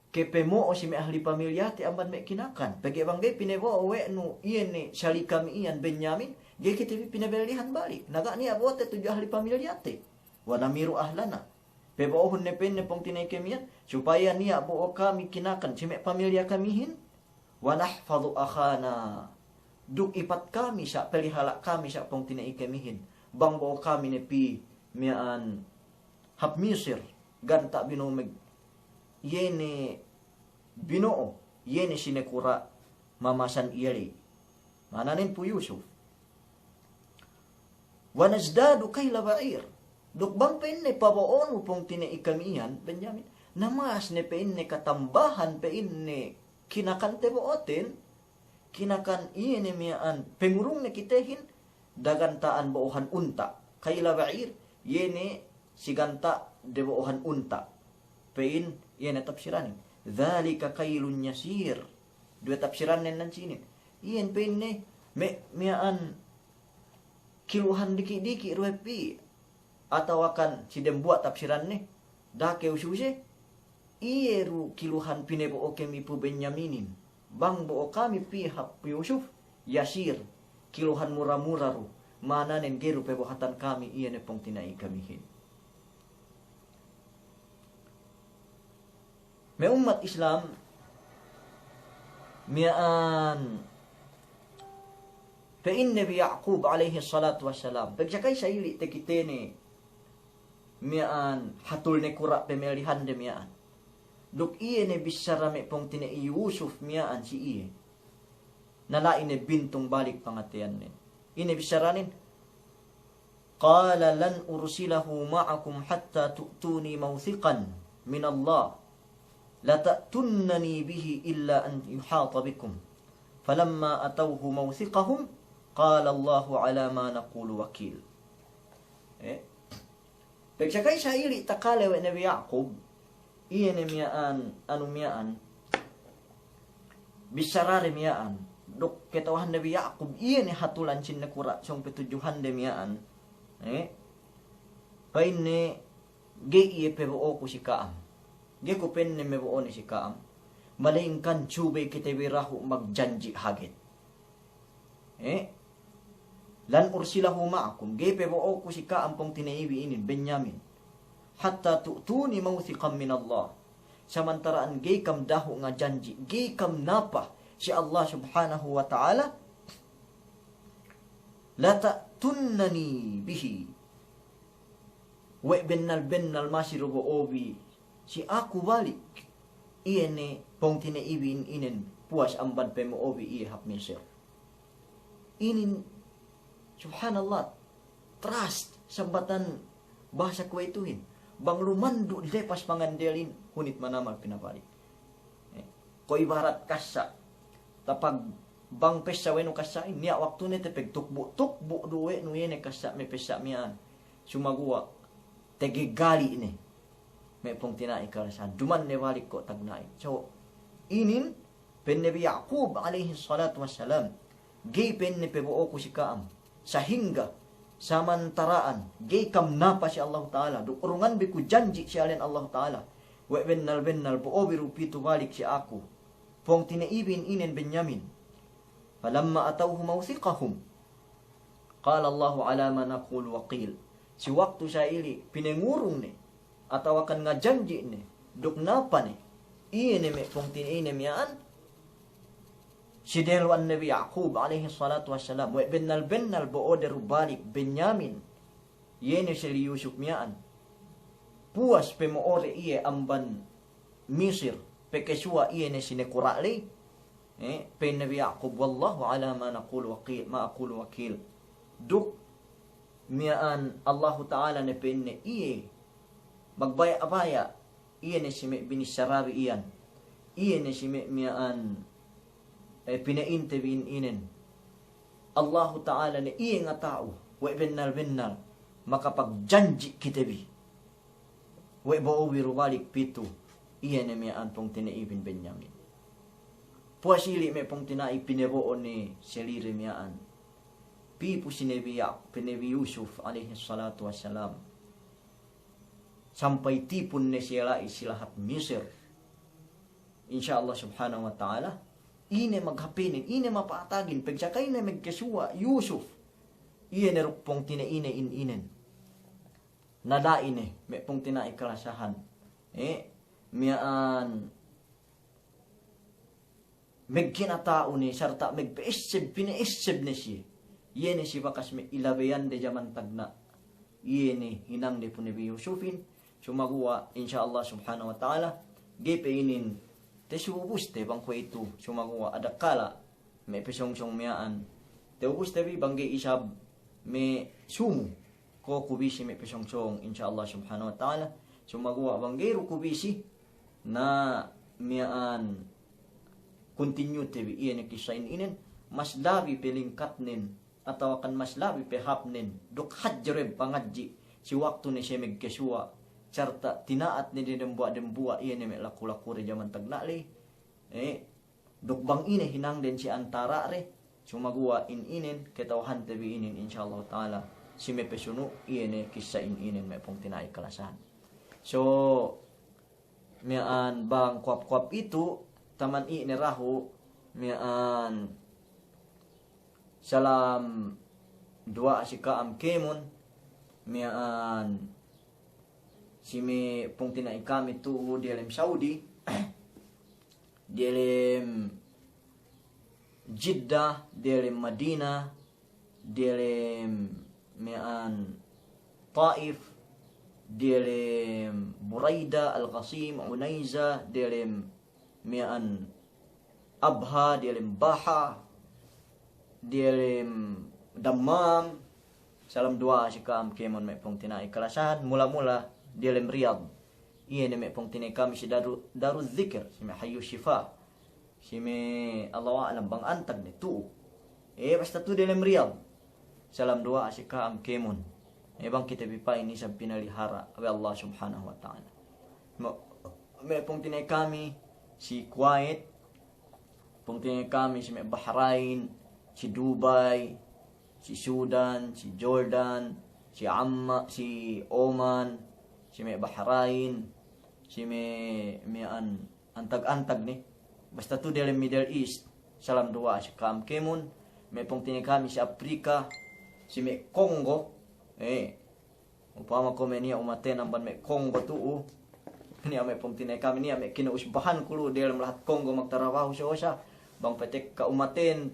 ke pemo'o si me' ahli pamilyate amban me' kinakan. Pegge' bang ga'i pinebo'o we' nu iye ne sali' kami iyan Benyamin, ga'i kite bi pinebellihan balik. Na ga' niya' bo'ote tudju ahli pamilyate. Wa namiru ahlana. Pebo'ohun ne pa'inne pungtina'i kamihin, supaya niya' bo'o kami kinakan si me' pamilya kamihin. Wa nahfadhu akhana. Duk ipat kami sa', pelihala' kami sa' pungtina'i kamihin. Bang bo'o kami ne pī miya'an hap Misir, ganta' bino'o me' iye ne bino'o, iye ne sinekura' mamasan iye ley. Ma'ananen pu Yusuf. Wa nazdadu kayla ba'ir. Duk bang pa'inne pabo'onu pungtina'i kami iyan, Benyamin, na mas ne pa'inne katambahan pa'inne kinakante bo'oten, kinakan iye ne miya'an pengurungne kitehin, daganta'an bo'ohan unta'. Kayla ba'ir, iye ne si ganta' de bo'ohan unta'. Pa'in, iye ne tafsiranin. Dhalika kaylun yasir. Duwe tafsirannen nan sinin. Iyan pa'inne, me', miya'an kiluhan diki'-diki' du we' pī. Atawakan si dembuwa' tafsiranne, da'a kew suse, iye du kiluhan pinebo'o kami pu Benyaminin. Bang bo'o kami pī hap Yusuf, yasir, kiluhan mura-mura du, ma'ananen ga'i du pebohatan kami iye ne pungtina'i kamihin. Me' ummat Islam, miya'an pa'in Nabi Ya'qub alayhis salatu wassalam, pegsakay sa ili' takitene miya'an hatul nakura' pamelihande miya'an. Duk iye ne bissara me' pungtina'i Yusuf miya'an si iye. Na la'i ne bintung balik pangateyannen. Ine bissaranen? Qala lan ursilahu ma'akum hatta tu'tuni mawthiqan minallah. Lata'tunnani bihi illa an yuhata bikum. Falamma atawhu mawthiqahum, qala Allahu ala ma naqulu wakil. Eh? Pegsakay sa ili' takale we' Nabi Ya'qub, iye ne miya'an, anu miya'an, bissarade miya'an, duk kata'uhan Nabi Ya'qub, iye ne hatulan sin nakura' sōng patudjuhande miya'an, eh, pa'inne, ga'i iye pabo'oku si ka'am. Ga'i ku pa'inne mabo'o ne si ka'am. Malayingkan subey kite bi dahu' magjanji' haget. Eh? Lan ursilahu ma'akum, ga'i pabo'oku si ka'am pungtina'i bi inin, Benyamin. Hatta tu'tuni mawthiqan minallah. Samantara'an ga'i kam dahu' ngajanji', ga'i kam napa si Allah Subhanahu wa Ta'ala, lata'tunnani bihi. We' bennal-bennal masi du bo'o bi si aku balik. Iye ne pungtina'i bi inin puwas amban pamo'o bi iye hap Misir. Inin, subhanallah, trust, sambatan bahasa kuwe'ituhin. Bang lumandu' lepas pangandelin, hunit manamal pinabalik. Eh, ko' ibarat kassa'. Tapag bang pessa we' nu kassa'in, niya' waktune tapagtukbu'-tukbu' du we' nu iye ne kassa' me' pessa' miya'an. Sumaguwa' tagegali' ne. Me' pungtina'i kalasahan. Duman ne balik ko' tagna'in. So, inin pa'in Nabi Ya'qub alayhis salatu wassalam, ga'i pa'inne pabo'oku si ka'am. Sahingga samantara'an ga'i kam napa si Allahu Ta'ala, duk urungan bi ku janji' si alen Allahu Ta'ala, we' bennal-bennal bo'o bi du pitu balik si aku pungtina'i bi inin Benyamin. Falamma atawhu mawthiqahum, qala Allahu ala ma naqulu wakil. Si waktu sa ili' pinangurung ne, atawakan ngajanji' ne, duk napa ne, iye ne me' pungtina'i ne miya'an, si delu'an Nabi Ya'qub alayhis salatu wassalam, we' bennal-bennal bo'o de du balik Benyamin, iye ne sali' Yusuf miya'an. Puwas pamo'ode iye amban Misir, pakasuwa' iye ne sinakura' ley. Eh, pa'in Nabi Ya'qub, wallahu ala ma naqulu wakil, ma aqulu wakil. Duk miya'an Allahu Ta'ala ne pa'inne iye magbaya'-baya', iye ne si me' binissara bi iyan, iye ne si me' miya'an, eh, pina'inte bi inin. Allahu Ta'ala ne iye ngata'u, we' bennal-bennal makapagjanji' kite bi. We' bo'o bi du balik pitu, iye ne miya'an pungtina'i bin Benyamin. Puwas ili' me' pungtina'i pinabo'o ne salide miya'an. Pī pu si Nabi Ya-, pu Nabi Yusuf alayhis salatu wassalam. Sampay tipun ne siye la'i si lahat Misir. Insya Allah subhanahu wa ta'ala, ine maghapinen, ine mapa'atagin, pegsakayne megkesuwa' Yusuf, iye ne duk pungtina'ine in inen. Na da'a ine, me' pungtina'i kalasahan. Eh, miya'an megkinata'u ne, sarta' megpe'esseb, pine'esseb ne siye. Iye ne si bakas me' ilabeyande jaman tagna'. Iye ne hinangde pu Nabi Yusufin, sumaguwa', insya Allah subhanahu wa ta'ala, ga'i pe inin tesubuste bang kuwe'itu, sumaguwa' adakala' me' pesongsong miya'an. Tewbus tebi bang ga'i isab me' sumu. Ko' ku bisi me' pesongsong, insya Allah subhanahu wa ta'ala. Sumaguwa' bang ga'i du ku bisi, na miya'an continue tebi iye ne kissa in inen, mas labi pelingkatnen, atawakan mas labi pehapnen, duk hajreb pangadji', si waktu ne siye megkesuwa', sarta' tina'at ne dembuwa'-dembuwa' iye ne me' laku-laku de jaman tagna' ley. Eh, duk bang ine hinangden si antara' de, sumaguwa' in inen, keta'uhante bi inin, insya Allah ta'ala, si me' pesunu', iye ne kissa in inen me' pungtina'i kalasahan. So, miya'an bang kuwap-kuwap itu, taman i' ne dahu', miya'an salam duwa'a si ka'am kēmon, miya'an si me' pungtina'i kami tu'u diyalem Saudi, diyalem Jeddah, diyalem Madinah, diyalem miya'an Taif, diyalem Buraida, Al-Qasim, Unaiza, diyalem miya'an Abha, diyalem Baha, diyalem Dammam. Salam duwa'a si ka'am kēmon me' pungtina'i kalasahan, mula-mula diyalem Riyadh. Iye ne me' pungtina'i kami si Daru, Daru Dzikir, si me' Hayyu Shifa. Si me' Allahu a'lam bang antag ne tu'u. Eh, basta tu'u diyalem Riyadh. Salam duwa'a si ka'am kēmon. Eh, bang kite bi pa'in isab pinalihara' we' Allah subhanahu wa ta'ala. Me', me' pungtina'i kami si Kuwait, pungtina'i kami si me' Bahrain, si Dubai, si Sudan, si Jordan, si Amma, si Oman, si me' Bahrain, si me', miya'an antag-antag ne. Basta tu'u diyalem Middle East, salam duwa'a si ka'am kēmon, me' pungtina'i kami si Afrika, si me' Congo, eh, upama ko' me' niya' umaten amban me' Congo tu'u, niya' me' pungtina'i kami, niya' me' kinausbahan ku lu diyalem lahat Congo magtarabahu si Osa, bang patekka umaten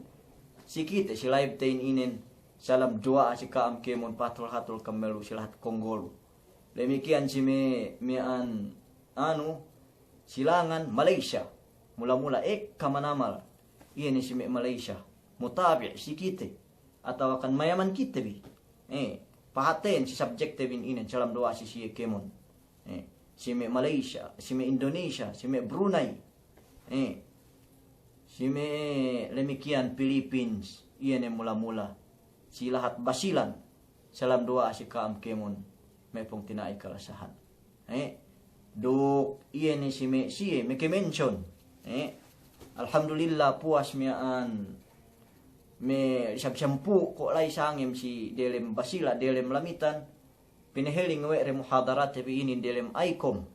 si kite, si live te in inen, salam duwa'a si ka'am kēmon, pahatul-hatul kam me' lu si lahat Congo lu. Damikkiyan si me', miya'an, anu, silangan Malaysia. Mula-mula ekka manamal. Iye ne si me' Malaysia. Mutabi' si kite. Atawakan mayaman kite bi. Eh, pahaten si subject te bi in inen, salam duwa'a si siye kēmon. Eh, si me' Malaysia, si me' Indonesia, si me' Brunei. Eh, si me' damikkiyan Philippines. Iye ne mula-mula. Si lahat Basilan. Salam duwa'a si ka'am kēmon, me' pungtina'i kalasahan. Eh, duk iye ne si me' siye, me' ke-mention. Eh, alhamdulillah, puwas miya'an me' isab sampū' ko' la'i sangem si delem Basilan, delem Lamitan. Pinaheling we' de muhadarate bi inin delem ICOM.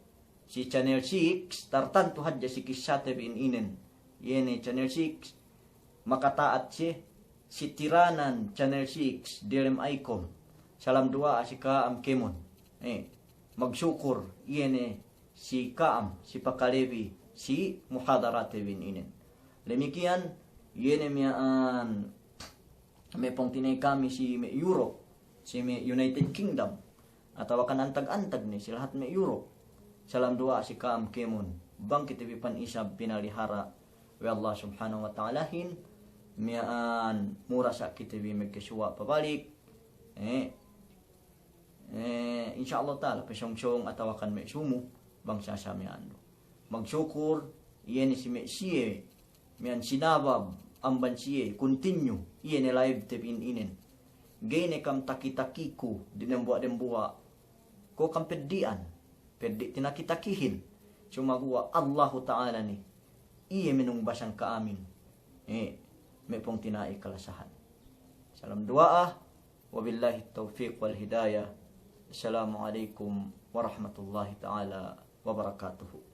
Si Channel six, tartantu hadja si kissate bi in inen. Iye ne Channel six, makata'at siye, si tiranan Channel six, delem ICOM. Salam duwa'a si ka'am kēmon. Eh, magsukur, iye ne si ka'am, si pakalebi, si muhadarate bi in inen. Damikkiyan, iye ne miya'an me' pungtina'i kami si me' Europe, si me' United Kingdom, atawakan antag-antag ne si lahat me' Europe. Salam duwa'a si ka'am kēmon, bang kite bi pan isab pinalihara' we' Allah subhanahu wa ta'alahin, miya'an mura sa' kite bi magkesuwa' pabalik. Eh, Eh, insya Allah ta'ala, pesōng-sōng atawakan me' sumu, bang sasa miya'an du. Magsukur, iye ne si me' siye, miya'an sinabab, amban siye, continue, iye ne live te bi in inen. Ga'i ne kam taki-takiku, di dembuwa'-dembuwa'. Ko' kam peddi'an, peddi' tinaki-takihin. Sumaguwa' Allahu ta'ala ne, iye menungbasan ka'amin. Eh, me' pungtina'i kalasahan. Salam duwa'a. Wabillahi tawfiq wal hidayah. Assalamu alaikum warahmatullahi ta'ala wabarakatuh.